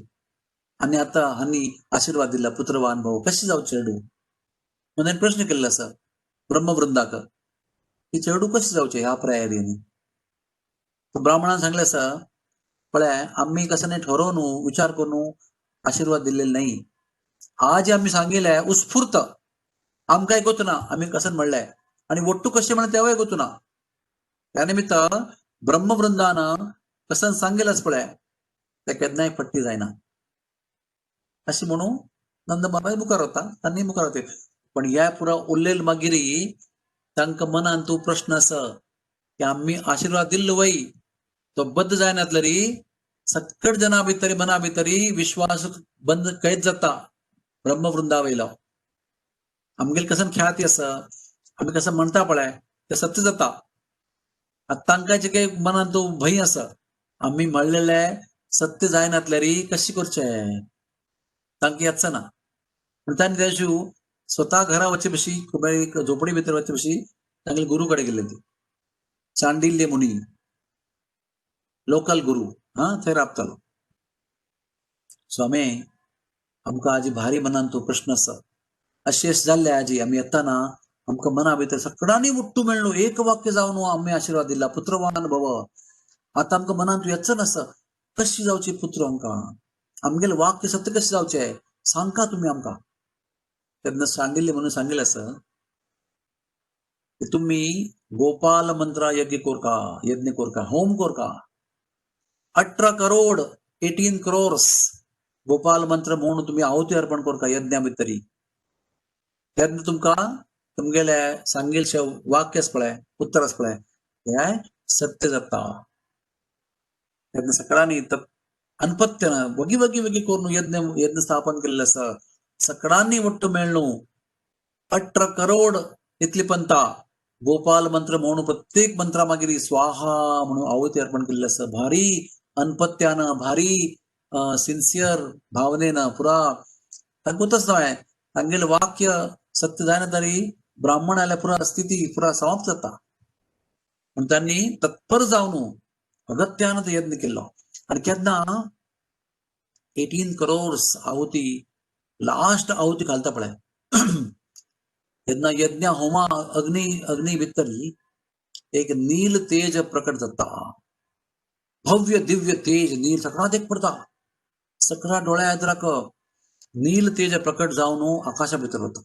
A: आनी आतां हांणी आशिर्वाद दिला पुत्रवान भाव कशें जावं चेडूं. म्हणून प्रश्न केल्लो आसा ब्रह्मवृंदाक ही चेडूं कशें जावचें ह्या प्रायरीनी. ब्राह्मणान सांगलें आसा पळय आमी कसं न्ही ठरोवन विचार करून आशिर्वाद दिल्लेले नाही, आज आमी सांगिल्लें उत्स्फूर्त आमकांय गोत ना आमी कसं म्हणलें आनी वट्टू कशें म्हणलें तेवूय गोत ना. त्या निमित्त ब्रह्मवृंदान कसं सांगिल्लें पळय तें केन्नाय फट्टी जायना अशें म्हणून नंद महाराज मुखार वता, तांणी मुखार वता. पण ह्या पुरा उरलेल मागीर तांकां मनान तूं प्रश्न आसा की आमी आशिर्वाद दिल्लो वय तो बद्द जायनातलो री सक्कड जना भितरी मना भितरी विश्वास बंद कैद जाता ब्रह्मवृंदा वयलो. आमगेले कसं ख्याती आसा, आमी कसं म्हणटा पळय तें सत्य जाता. आतां तांकां जे काही मनान तो भंय आसा आमी म्हणलेले सत्य जायनातले री कशें करचें, तांकां येचना ना. पूण तांणी त्या दिवशी स्वता घरा वचचे बशी झोपडी भितर वचचे बशी तांगेले गुरू कडेन गेल्ले ती चांडिल्य मुनी लोकल गुरू हा थंय राबतालो. स्वामी आमकां आजी भारी मनान तो प्रश्न आसा अशें जाल्ले आजी आमी येताना आमकां मना भितर सगळ्यांनी उट्टू मेळ्ळो एक वाक्य जावन आमी आशिर्वाद दिला पुत्रवान भव. आतां आमकां मनांत येच नासा कशी जावची पुत्र आमकां, आमगेले वाक्य सत्य कशें जावचें सांगका तुमी आमकां. तेन्ना सांगिल्लें म्हणून सांगिल्लें आसा तुमी गोपाल मंत्रा यज्ञ कोरका, यज्ञ कोरका, होम कोरका. 18 करोड 18 क्रोर्स गोपाल मंत्र म्हणून तुमी आहुती अर्पण कोरका यज्ञा भितरी. तेन्ना तुमकां तुमगेले सांगिल्ले वाक्य आसा पळय, उत्तर आसा पळय, हें सत्य जाता. तेन्ना सगळ्यांनी अनपत्य वगी वगी वगी करून यज्ञ यज्ञ स्थापन केल्लें आसा. सगळ्यांनी ಒಟ್ಟು मेळ्ळू 18 करोड इतली पंता गोपाल मंत्र म्हणून प्रत्येक मंत्रा मागीर स्वाहा म्हणून आहुती अर्पण केल्लें आसा. भारी अनपत्यान, भारी सिन्सियर भावनेन पुरा तांकूतच न्हय तांगेलें वाक्य सत्य जायना तरी ब्राह्मणाल्या पुरा स्थिती पुरा समाप्त जाता. म्हण तांणी तत्पर जावन अगत्यान तो यत्न केल्लो. आनी केन्ना 18 करोड्स आहुती लास्ट आहुती घालता पळय तेन्ना यज्ञ होमा अग्नी अग्नी भितर एक नील तेज प्रकट जाता. भव्य दिव्य तेज नील सगळा एक पडता, सगळ्या डोळ्या एदराक नील तेज प्रकट जावन आकाशा भितर वता.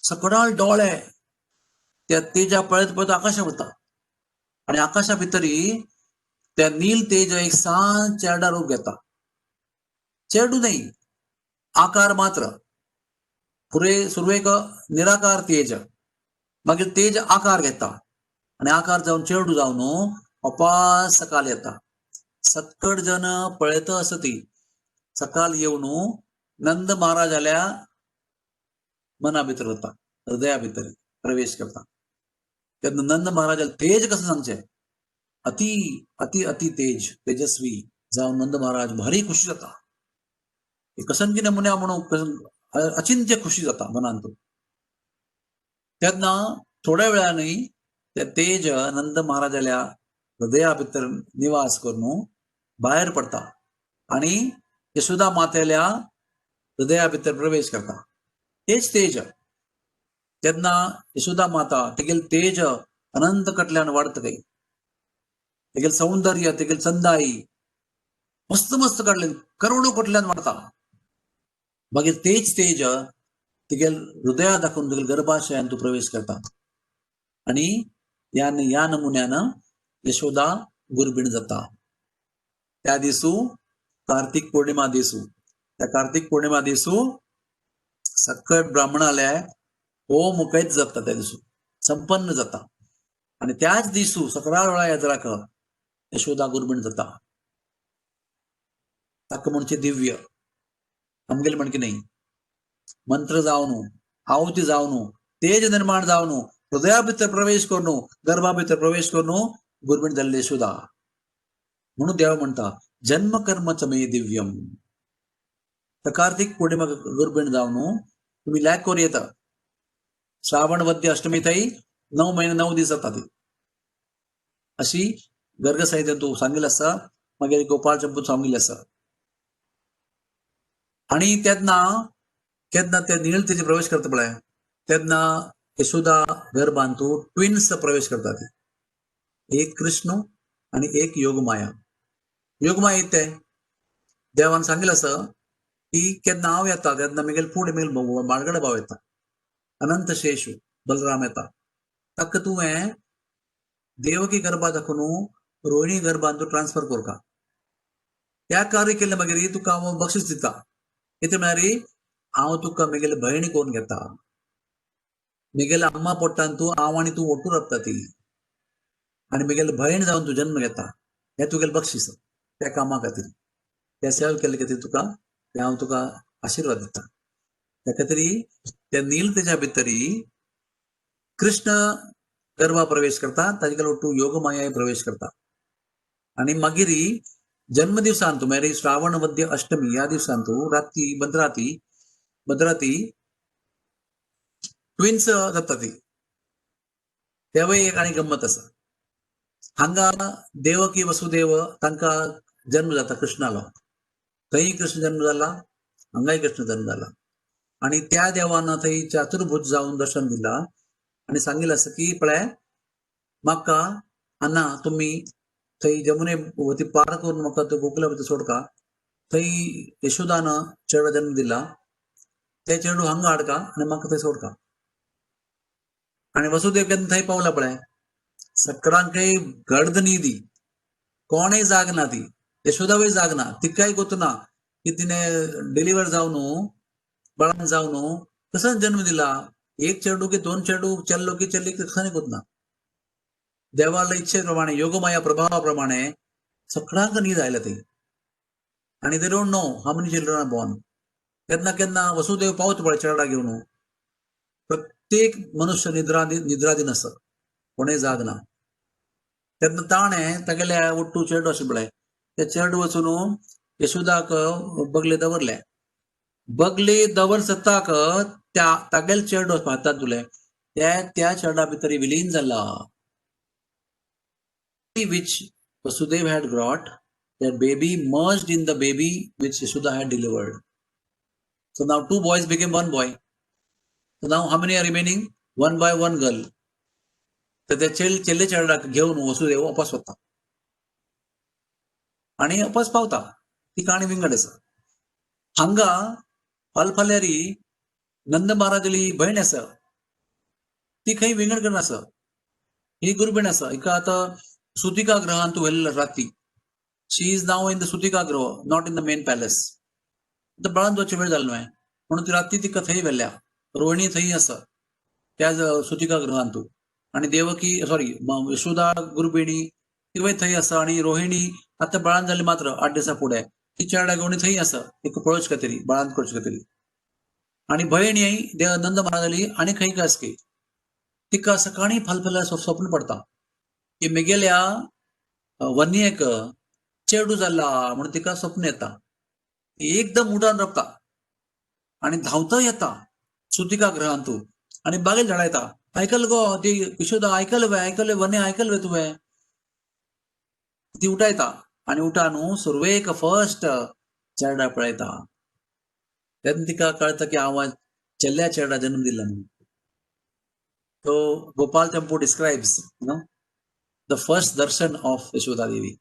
A: सगळ्या डोळे त्या तेजा पळयत पळयत आकाशा वता आनी आकाशा भितरी त्या नील तेज एक सान चेरडा रूप घेता. चेरडू न्ही, आकार मात्र. फुडें सुरवेक निराकार तेज, मागीर तेज आकार घेता आनी आकार जावन चेरडू जावन अपास सकाळ येता. सक्कड जन पळयत आसती सकाळ येवन नंद महाराजाल्या मना भितर वता, हृदया भितर प्रवेश करता. तेन्ना नंद महाराजाला तेज कसं सांगचें, अति अति अति तेज तेजस्वी जावन नंद महाराज भारी खुशी जाता. कसन कितें म्हणया म्हणून अचिंत्य खुशी जाता मनांत. तेन्ना थोड्या वेळान ते तेज नंद महाराजाल्या हृदया भितर निवास करून भायर पडता आनी यशोदा मातेल्या हृदया भितर प्रवेश करता. तेच तेज तेन्ना यशोदा माता तेगेल तेज अनंत कडल्यान वाडत गई, तेगेल सौंदर्य तेगेल चंदाई मस्त मस्त कडल्यान करोडो कडल्यान वाडता. मागीर तेच तेज तेगेल हृदया दाखोवन तेगेल गर्भाशयान तूं प्रवेश करता आनी ह्या ह्या नमुन्यान यशोदा गुरबीण जाता. त्या दिसू कार्तिक पौर्णिमा दिसू, त्या कार्तिक पौर्णिमा दिसू सकट ब्राह्मणाले होम मुकयत जाता. त्या दिसू संपन्न जाता आनी त्याच दिसू सगळ्या वेळा यात्राक यशोदा गुरबीण जाता. ताका म्हणचे दिव्य आमगेले म्हणकी न्ही, मंत्र जावन आहुती जावन तेज निर्माण जावन हृदया भितर प्रवेश करून गर्भा भितर प्रवेश करून गुरबीण जाल्ली यशोदा. म्हणून देव म्हणटा जन्म कर्म च मे दिव्यम. तर कार्तिक पौर्णिमा गुरबीण जावन तुम्ही लॅक करू येता. श्रावण वद्य अष्टमी थंय 9 महिने 9 दीस जाता ती. अशी गर्ग संहितेन तूं सांगिल्लें आसा, मागीर गोपाळ चंपून सांगिल्लें आसा. आनी तेन्ना केन्ना ते नीळ तेजे प्रवेश करता पळय तेन्ना यशोदा गर्भांतू ट्विन्स प्रवेश करता ती, एक कृष्ण आनी एक योगमाया. योगमाया ते देवान सांगिल्लें आसा की केन्ना हांव येता तेन्ना म्हगेले फुडें म्हगेले बाळगडे भाव येता, अनंत शेषू बलराम येता. ताका तुवें देवकी गर्भा दाखोवन रोहिणी गर्भान तूं ट्रान्सफर करका. त्या कार्य केलें मागीर तुका हांव बक्षीस दिता. कितें म्हळ्यार हांव तुका म्हगेले भयणी करून घेता, म्हगेले अम्मा पोटान तूं हांव आनी तूं ओटू राबता ती आनी म्हगेले भयण जावन तूं जन्म घेता. हें तुगेलें बक्षीस त्या कामा खातीर, त्या सेवा केल्ले खातीर तुका हांव तुका आशिर्वाद दिता. त्या खातीर त्या नील तेजा भितरी कृष्ण गर्भा प्रवेश करता, ताजे कडेन योगमाया प्रवेश करता. आनी मागीर जन्म दिवसांतू म्हळ्यार श्रावण वद्य अष्टमी ह्या दिवसांतू राती मदराती मदराती ट्विन्स जाता ती. तेवूय एक आनी गम्मत आसा. हांगा देवकी वसुदेव तांकां जन्म जाता कृष्णालो, थंय कृष्ण जन्म जाला, हांगाय कृष्ण जन्म जाला. आणि त्या देवान थंय चतुर्भुज जावन दर्शन दिला आणि सांगितलं आसा की पळय म्हाका आना तुमी थंय जमुने वती पार करून म्हाका तो गोकुला भितर सोडका, थंय यशोदान चेडवा जन्म दिला, ते चेडू हांगा हाडका आनी म्हाका थंय सोडका. आनी वसुदेव केन्ना थंय पावला पळय सगळ्यांकय गर्द न्हिदी, कोणय जागना, ती यशोदावय जागना, तिकाय गोतना की तिने डिलिव्हर जावन बाळान जावन कसो जन्म दिला, एक चेडू की दोन चेडू, चेल्लो की चेल्ली कसो गोतना. देवाला इच्छे प्रमाणे योगमाया प्रभावा प्रमाणे सगळ्यांक न्हीद आयल्या ती आनी they don't know how many children are born. केन्ना केन्ना वसुदेव पावत पळय चेडा घेवन, प्रत्येक मनुष्य निद्राधीन आसा, कोणय जागना. तेन्ना ताणें तागेल्या ಒಟ್ಟು चेडू आशिल्लें पळय ते चेडू वचून यशोदाक बगले दवरले. बगले दवर सताक त्या तागेले चेडू हातात तुले त्या त्या चेडा भितर विलीन जाला. Which Vasudev had brought, that baby merged in the baby which Yashoda had delivered. So now two boys became one boy. So now how many are remaining? One boy, one girl. तर त्या चेल्ले चेडवाक घेवन वसुदेव वापस वता आनी वापस पावता. ती काणी विंगड आसा. हांगा फालफाल्यारी नंद महाराजाली भयण आसा, ती खंय विंगड करून आसा, ही गुरुबीण आसा. हिका आतां सुतिका गृहांत व्हेल्ले राती. She is now in the Sutika Griha, not in the main palace. आतां बाळान जावची वेळ जालो न्हय म्हणून ती राती तिका थंय व्हेल्या. रोहिणी थंय आसा त्या सुतिका गृहांतू आनी देवकी सॉरी यशोदा गुरुबिणी तिवय थंय आसा. आनी रोहिणी आतां बाळान जाली मात्र 8 दिसां फुडें ती चेडा घेवन थंय आसा, तिका पळोवचे खातीर, बाळान करचे खातीर. आनी भयणी नंद महाराजाली आनी खंय काय आसा की तिका सकाळीं फालफाल्यार स्वप्न पडता की मेगेल्या वन्येक चेडू जाला म्हणून तिका स्वप्न येता. ती एकदम उडान रपता आनी धांवत येता सुतिका गृहांतू आनी बागेल झाडायता, आयकल गो ती यशोदा, आयकल वे, आयकल वन्य, आयकल वे तुवें. ती उठायता आनी उठा न्हू सुरवेक फर्स्ट चेडा पळयता. तेन्ना तिका कळटा की हांव चेल्ल्या चेडा जन्म दिला म्हणून. तो Gopal Champu describes no the first darshan of Yashoda Devi,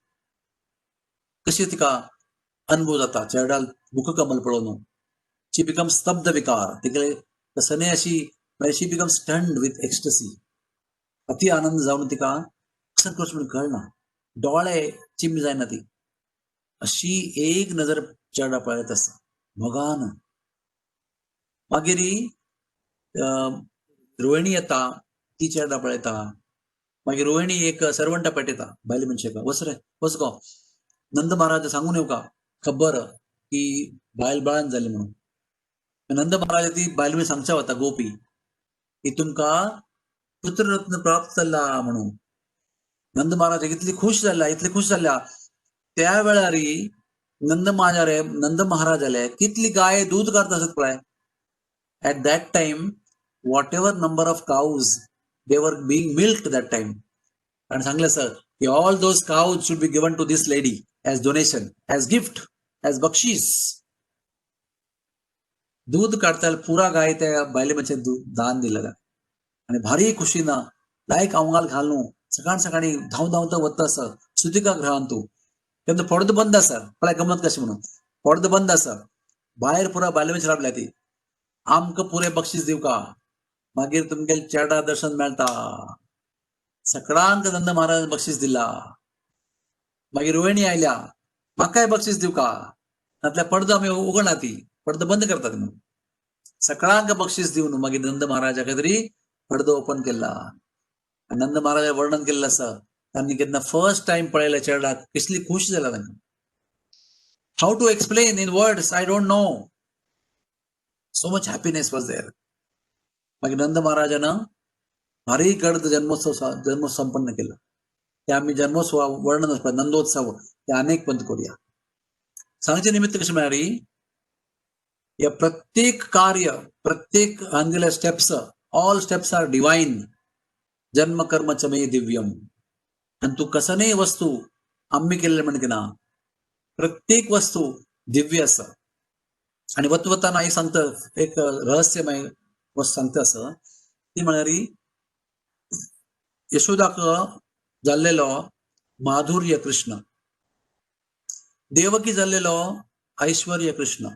A: कशी तिका अनुभव जाता चेडाल मुखकमल पळोवन. शी बिकम स्तब्ध विकार, तिकडे कसने अशी she become stunned with ecstasy. अति आनंद जावन तिका कसं करचें म्हणून कळना, डोळे चिम जायना ती अशी एक नजर चेडा पळयत आसा मोगान. मागीर रोहिणी येता, ती चेडा पळयता. मागीर रोहिणी एक सर्वंटा पेटयता बायल मनशेक, वच रे वच गो नंद महाराज सांगून येवका खबर की बायल बाळान जाली म्हणून. नंद महाराज ती बायल मनीस सांगच्या वता गोपी की तुमकां पुत्ररत्न प्राप्त जाला म्हणून. नंद महाराज इतली खुश जाल्या, इतली खुश जाल्या. त्या वेळार नंद महाराज, नंद महाराजाले कितली गाय दूध काडता आसत पळय. At that time whatever number of cows they were being milked that time. आणि सांगले सर की all those cows should be given to this lady as donation, as gift, as बक्षीस. दूध काडताले पुरा गाय त्या बायले मनशाक दूध दान दिलें. आनी भारी खुशीन लायक आंगाल घालून सकाळ सकाळी धांव धांवता वता आसा सुतिका गृहांतू. तेन्ना पडदो बंद आसा, पळय गमत कशें म्हणून पडदो बंद आसा, भायर पुरा बायल मनीस रावल्या ती. आमकां पुरे बक्षीस दिवका, मागीर तुमगेले चेडा दर्शन मेळटा. सगळ्यांक नंद महाराज बक्षीस दिला. मागीर रोहिणी आयल्या, म्हाकाय बक्षीस दिवका, नातल्यार पडदो आमी उगडना, ती पडदो बंद करतात म्हणून. सगळ्यांक बक्षीस दिवन मागीर नंद महाराजा खातीर पडदो ओपन केला. नंद महाराजा वर्णन केल्लें आसा, तांणी केन्ना फर्स्ट टायम पळयल्या चेडाक कसली खुश जाला तांकां. How to explain in words I don't know, so much happiness was there. मागीर नंद महाराजान भारी गर्द जन्मोत्सव जन्म संपन्न केला. ते आमी जन्मोत्सव वर्णन आसता नंदोत्सव ते अनेक पंत करूया. सांगचे निमित्त कशें म्हळ्यार या प्रत्येक कार्य, प्रत्येक हांगेले steps, all steps are divine. जन्म कर्म च मे दिव्यम. आणि तू कसनय वस्तू आम्ही केलेले म्हणके ना, प्रत्येक वस्तू दिव्य आसा. आणि वतवताना एक सांगता, एक रहस्यमय वस्त सांगता आसा, ती म्हळ्यार यशोदाक जाल्लेलो माधुर्य कृष्ण, देवकी जाल्लेलो ऐश्वर्य कृष्ण.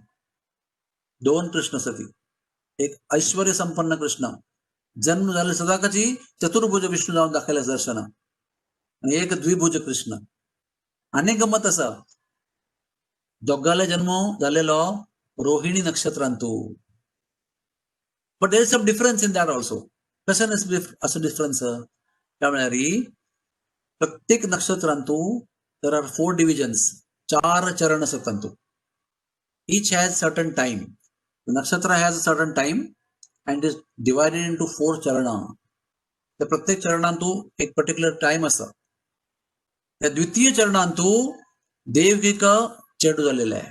A: दोन कृष्ण आसा ती. एक ऐश्वर्य संपन्न कृष्ण जन्म जाल्ले सदाकची चतुर्भुज विष्णू जावन दाखयले दर्शना, आनी एक द्विभुज कृष्ण. आनी गमत आसा, दोगाले जन्म जाल्लेलो Rohini नक्षत्रांतू. But there is some difference in that also. कशें असो डिफरन्स? काय म्हळ्यार प्रत्येक नक्षत्रांतू there are 4 divisions, 4 चरण आसात तांतू. Each has certain time. Nakshatra has a certain time and is divided into 4 charana. त्या प्रत्येक चरणांतू एक पर्टिक्युलर टायम आसा. त्या द्वितीय चरणांतू देवकीक चेडू जाल्लेले आहे.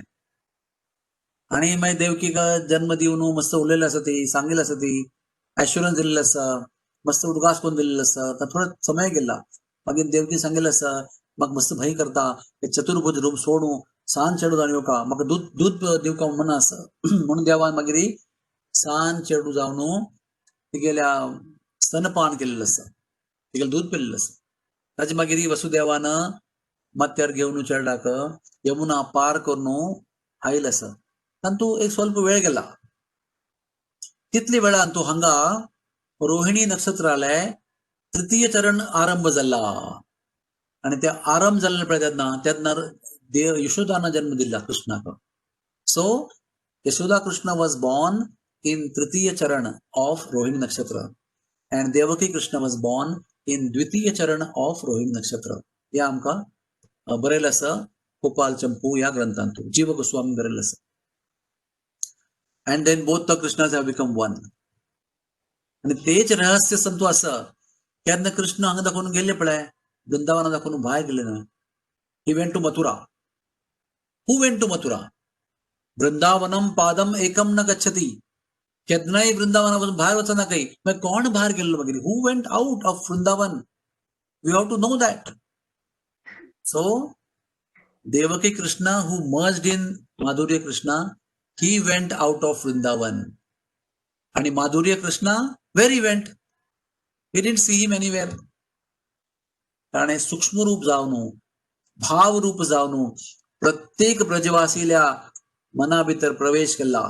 A: आणि मागीर देवकीक जन्म दिवन मस्त उलयलें आसा, ती सांगिल्लें आसा, ती एश्युरन्स दिल्लें आसा, मस्त उदगास करून दिल्लें आसा. तर थोडो समय गेला, मागीर देवकी सांगिल्लें आसा म्हाका मस्त भंय करता, हे चतुर्भुज रूप सोडूं सान चेडू जावन येवका, म्हाका दूद दूद दिवका मन आसा. म्हणून देवान मागीर सान चेडू जावन तिगेल्या स्तनपान केल्लें आसा, तिगेलें दूद पिल्लें आसा. ताजे मागीर वसुदेवान माथ्यार घेवन चेरडाक यमुना पार करून आयिल्लें आसा. तांतू एक स्वल्प वेळ गेला. तितले वेळान तूं हांगा रोहिणी नक्षत्राले तृतीय चरण आरंभ जाला. आनी ते आरंभ जाल्ले पळय तेन्ना, तेन्ना देव यशोदान जन्म दिला कृष्णाक. So Yashoda Krishna was born in Tritiya charan of Rohini nakshatra and Devaki Krishna was born in Dvitiya charan of Rohini nakshatra. हे आमकां बरयलें आसा गोपाल चंपू ह्या ग्रंथांतू, जीव गोस्वामी बरयलें आसा. And then both the Krishnas have become one. आनी तेच रहस्य संतू आसा. केन्ना कृष्ण हांगा दाखोवन गेल्ले पळय, वृंदावना दाखोवन भायर गेले ना. He went to Mathura. Who went to Mathura? वृंदावनम पादम एकम न गच्छति. केन्नाय वृंदावना वचून भायर वचना काही. मागीर कोण भायर गेल्लो मागीर? Who went out of Vrindavan? We have to know that. So Devaki Krishna who merged in Madhurya Krishna, he went out of Vrindavan. आणि Madhurya Krishna, where he went? He didn't see him anywhere. कारण हे सूक्ष्म रूप जावन, भाव रूप जावन प्रत्येक ब्रजवासील्या मना भितर प्रवेश केला.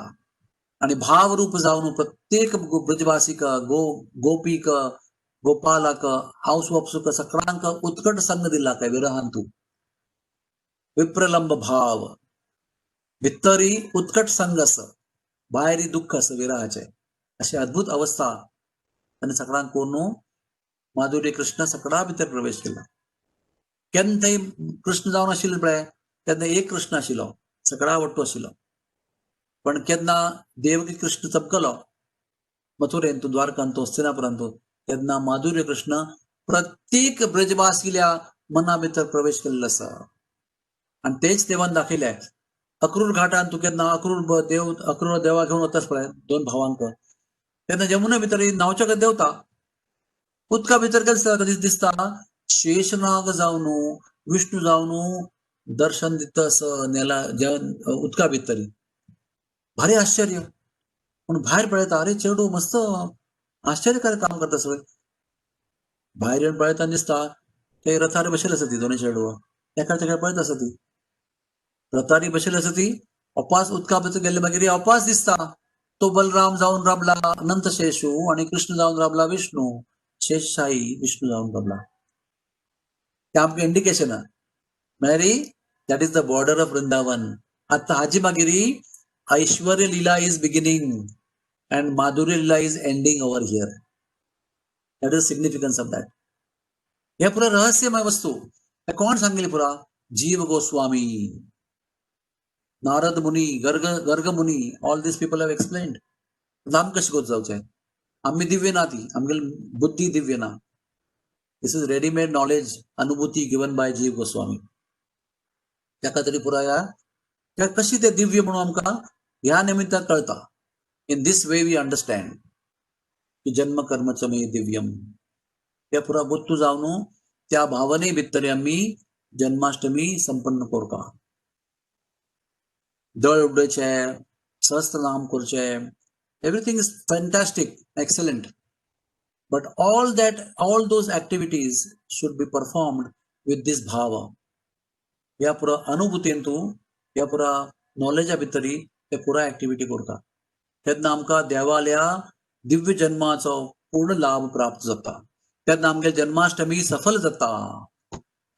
A: आणि भाव रूप जावन प्रत्येक ब्रजवासीक, गोपीक, गोपालाक, हाऊस वापसूक सगळ्यांक उत्कट संग दिला काय विरहांतू. विप्रलंब भाव भितरी उत्कट संग आसा, भायरी दुःख आसा विरहाचे. अशी अद्भुत अवस्था आनी सगळ्यांक कोण माधुर्य कृष्ण सगळ्या भितर प्रवेश केला. केन्ना थंय कृष्ण जावन आशिल्ले पळय, तेन्ना एक कृष्ण आशिल्लो, सगळ्या वट्टू आशिल्लो. पण केन्ना देवकी कृष्ण चपकलो मथुरेंतू, द्वारकांतू, हस्तिनापुरांतू, तेन्ना माधुर्य कृष्ण प्रत्येक ब्रजवासील्या मना भितर प्रवेश केल्लो आसा. आनी तेच देवान दाखयले अक्रूर घाटान. तूं केन्ना अक्रूर देव, अक्रूर देवा घेवन वतास पळय दोन भावांक, तेन्ना जमुना भितर न्हांवच्या खातीर देंवता, उदका भितर गेले दिसता शेषनाग जावन विष्णू जावन दर्शन दिता असं नेला उदका भितर. भारी आश्चर्य. पूण भायर पळयता, अरे चेडू मस्त आश्चर्यकारक काम करता सगळें. भायर येवन पळयता दिसता ते रथार बशिल्ले आसा ती दोनूय चेडवां, एका तेका पळयत आसा ती रथारी बशिल्ले आसा ती. अपास उदका भितर गेल्ले मागीर अपास दिसता तो बलराम जावन राबला अनंत शेषू आणि कृष्ण जावन राबला विष्णू, शेषशाही विष्णू जावन राबला. ते आमकां इंडिकेशन म्हळ्यार that is the border of Vrindavan. आतां हाजी मागीर Aishwarya Leela is beginning and Madhurya Leela is ending over here. That is significance of that. हे पुरा रहस्यमय वस्तू हे कोण सांगले पुरा? जीव गोस्वामी, नारद मुनी, गर्ग गर्ग मुनी, all these people have explained. आम कशें करूं जावचें? आमी दिव्य ना, ती आमगेली बुद्धी दिव्य ना. This is readymade knowledge, अनुभूती given by Jiva Goswami. ताका तरी पुराय ह्या कशी ते दिव्य म्हणून आमकां ह्या निमित्तान कळता. In this way we understand की जन्म कर्म च मे दिव्यम. त्या पुरा गोत्तू जावन त्या भावने भितर आमी जन्माष्टमी संपन्न करता. दळ उडयचे, सहस्त्रनाम करचें, everything is fantastic, excellent. But all those activities should be performed with this bhava. ह्या पुरा अनुभूतीन तूं, ह्या पुरा नॉलेजा भितरी ते पुराय एक्टिविटी करता तेन्ना आमकां देवाल्या दिव्य जन्माचो पूर्ण लाभ प्राप्त जाता. तेन्ना आमगे जन्माष्टमी सफल जाता.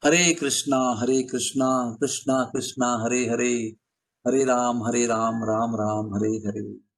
A: हरे कृष्णा हरे कृष्णा कृष्णा कृष्णा हरे हरे, हरे राम हरे राम राम राम हरे हरे.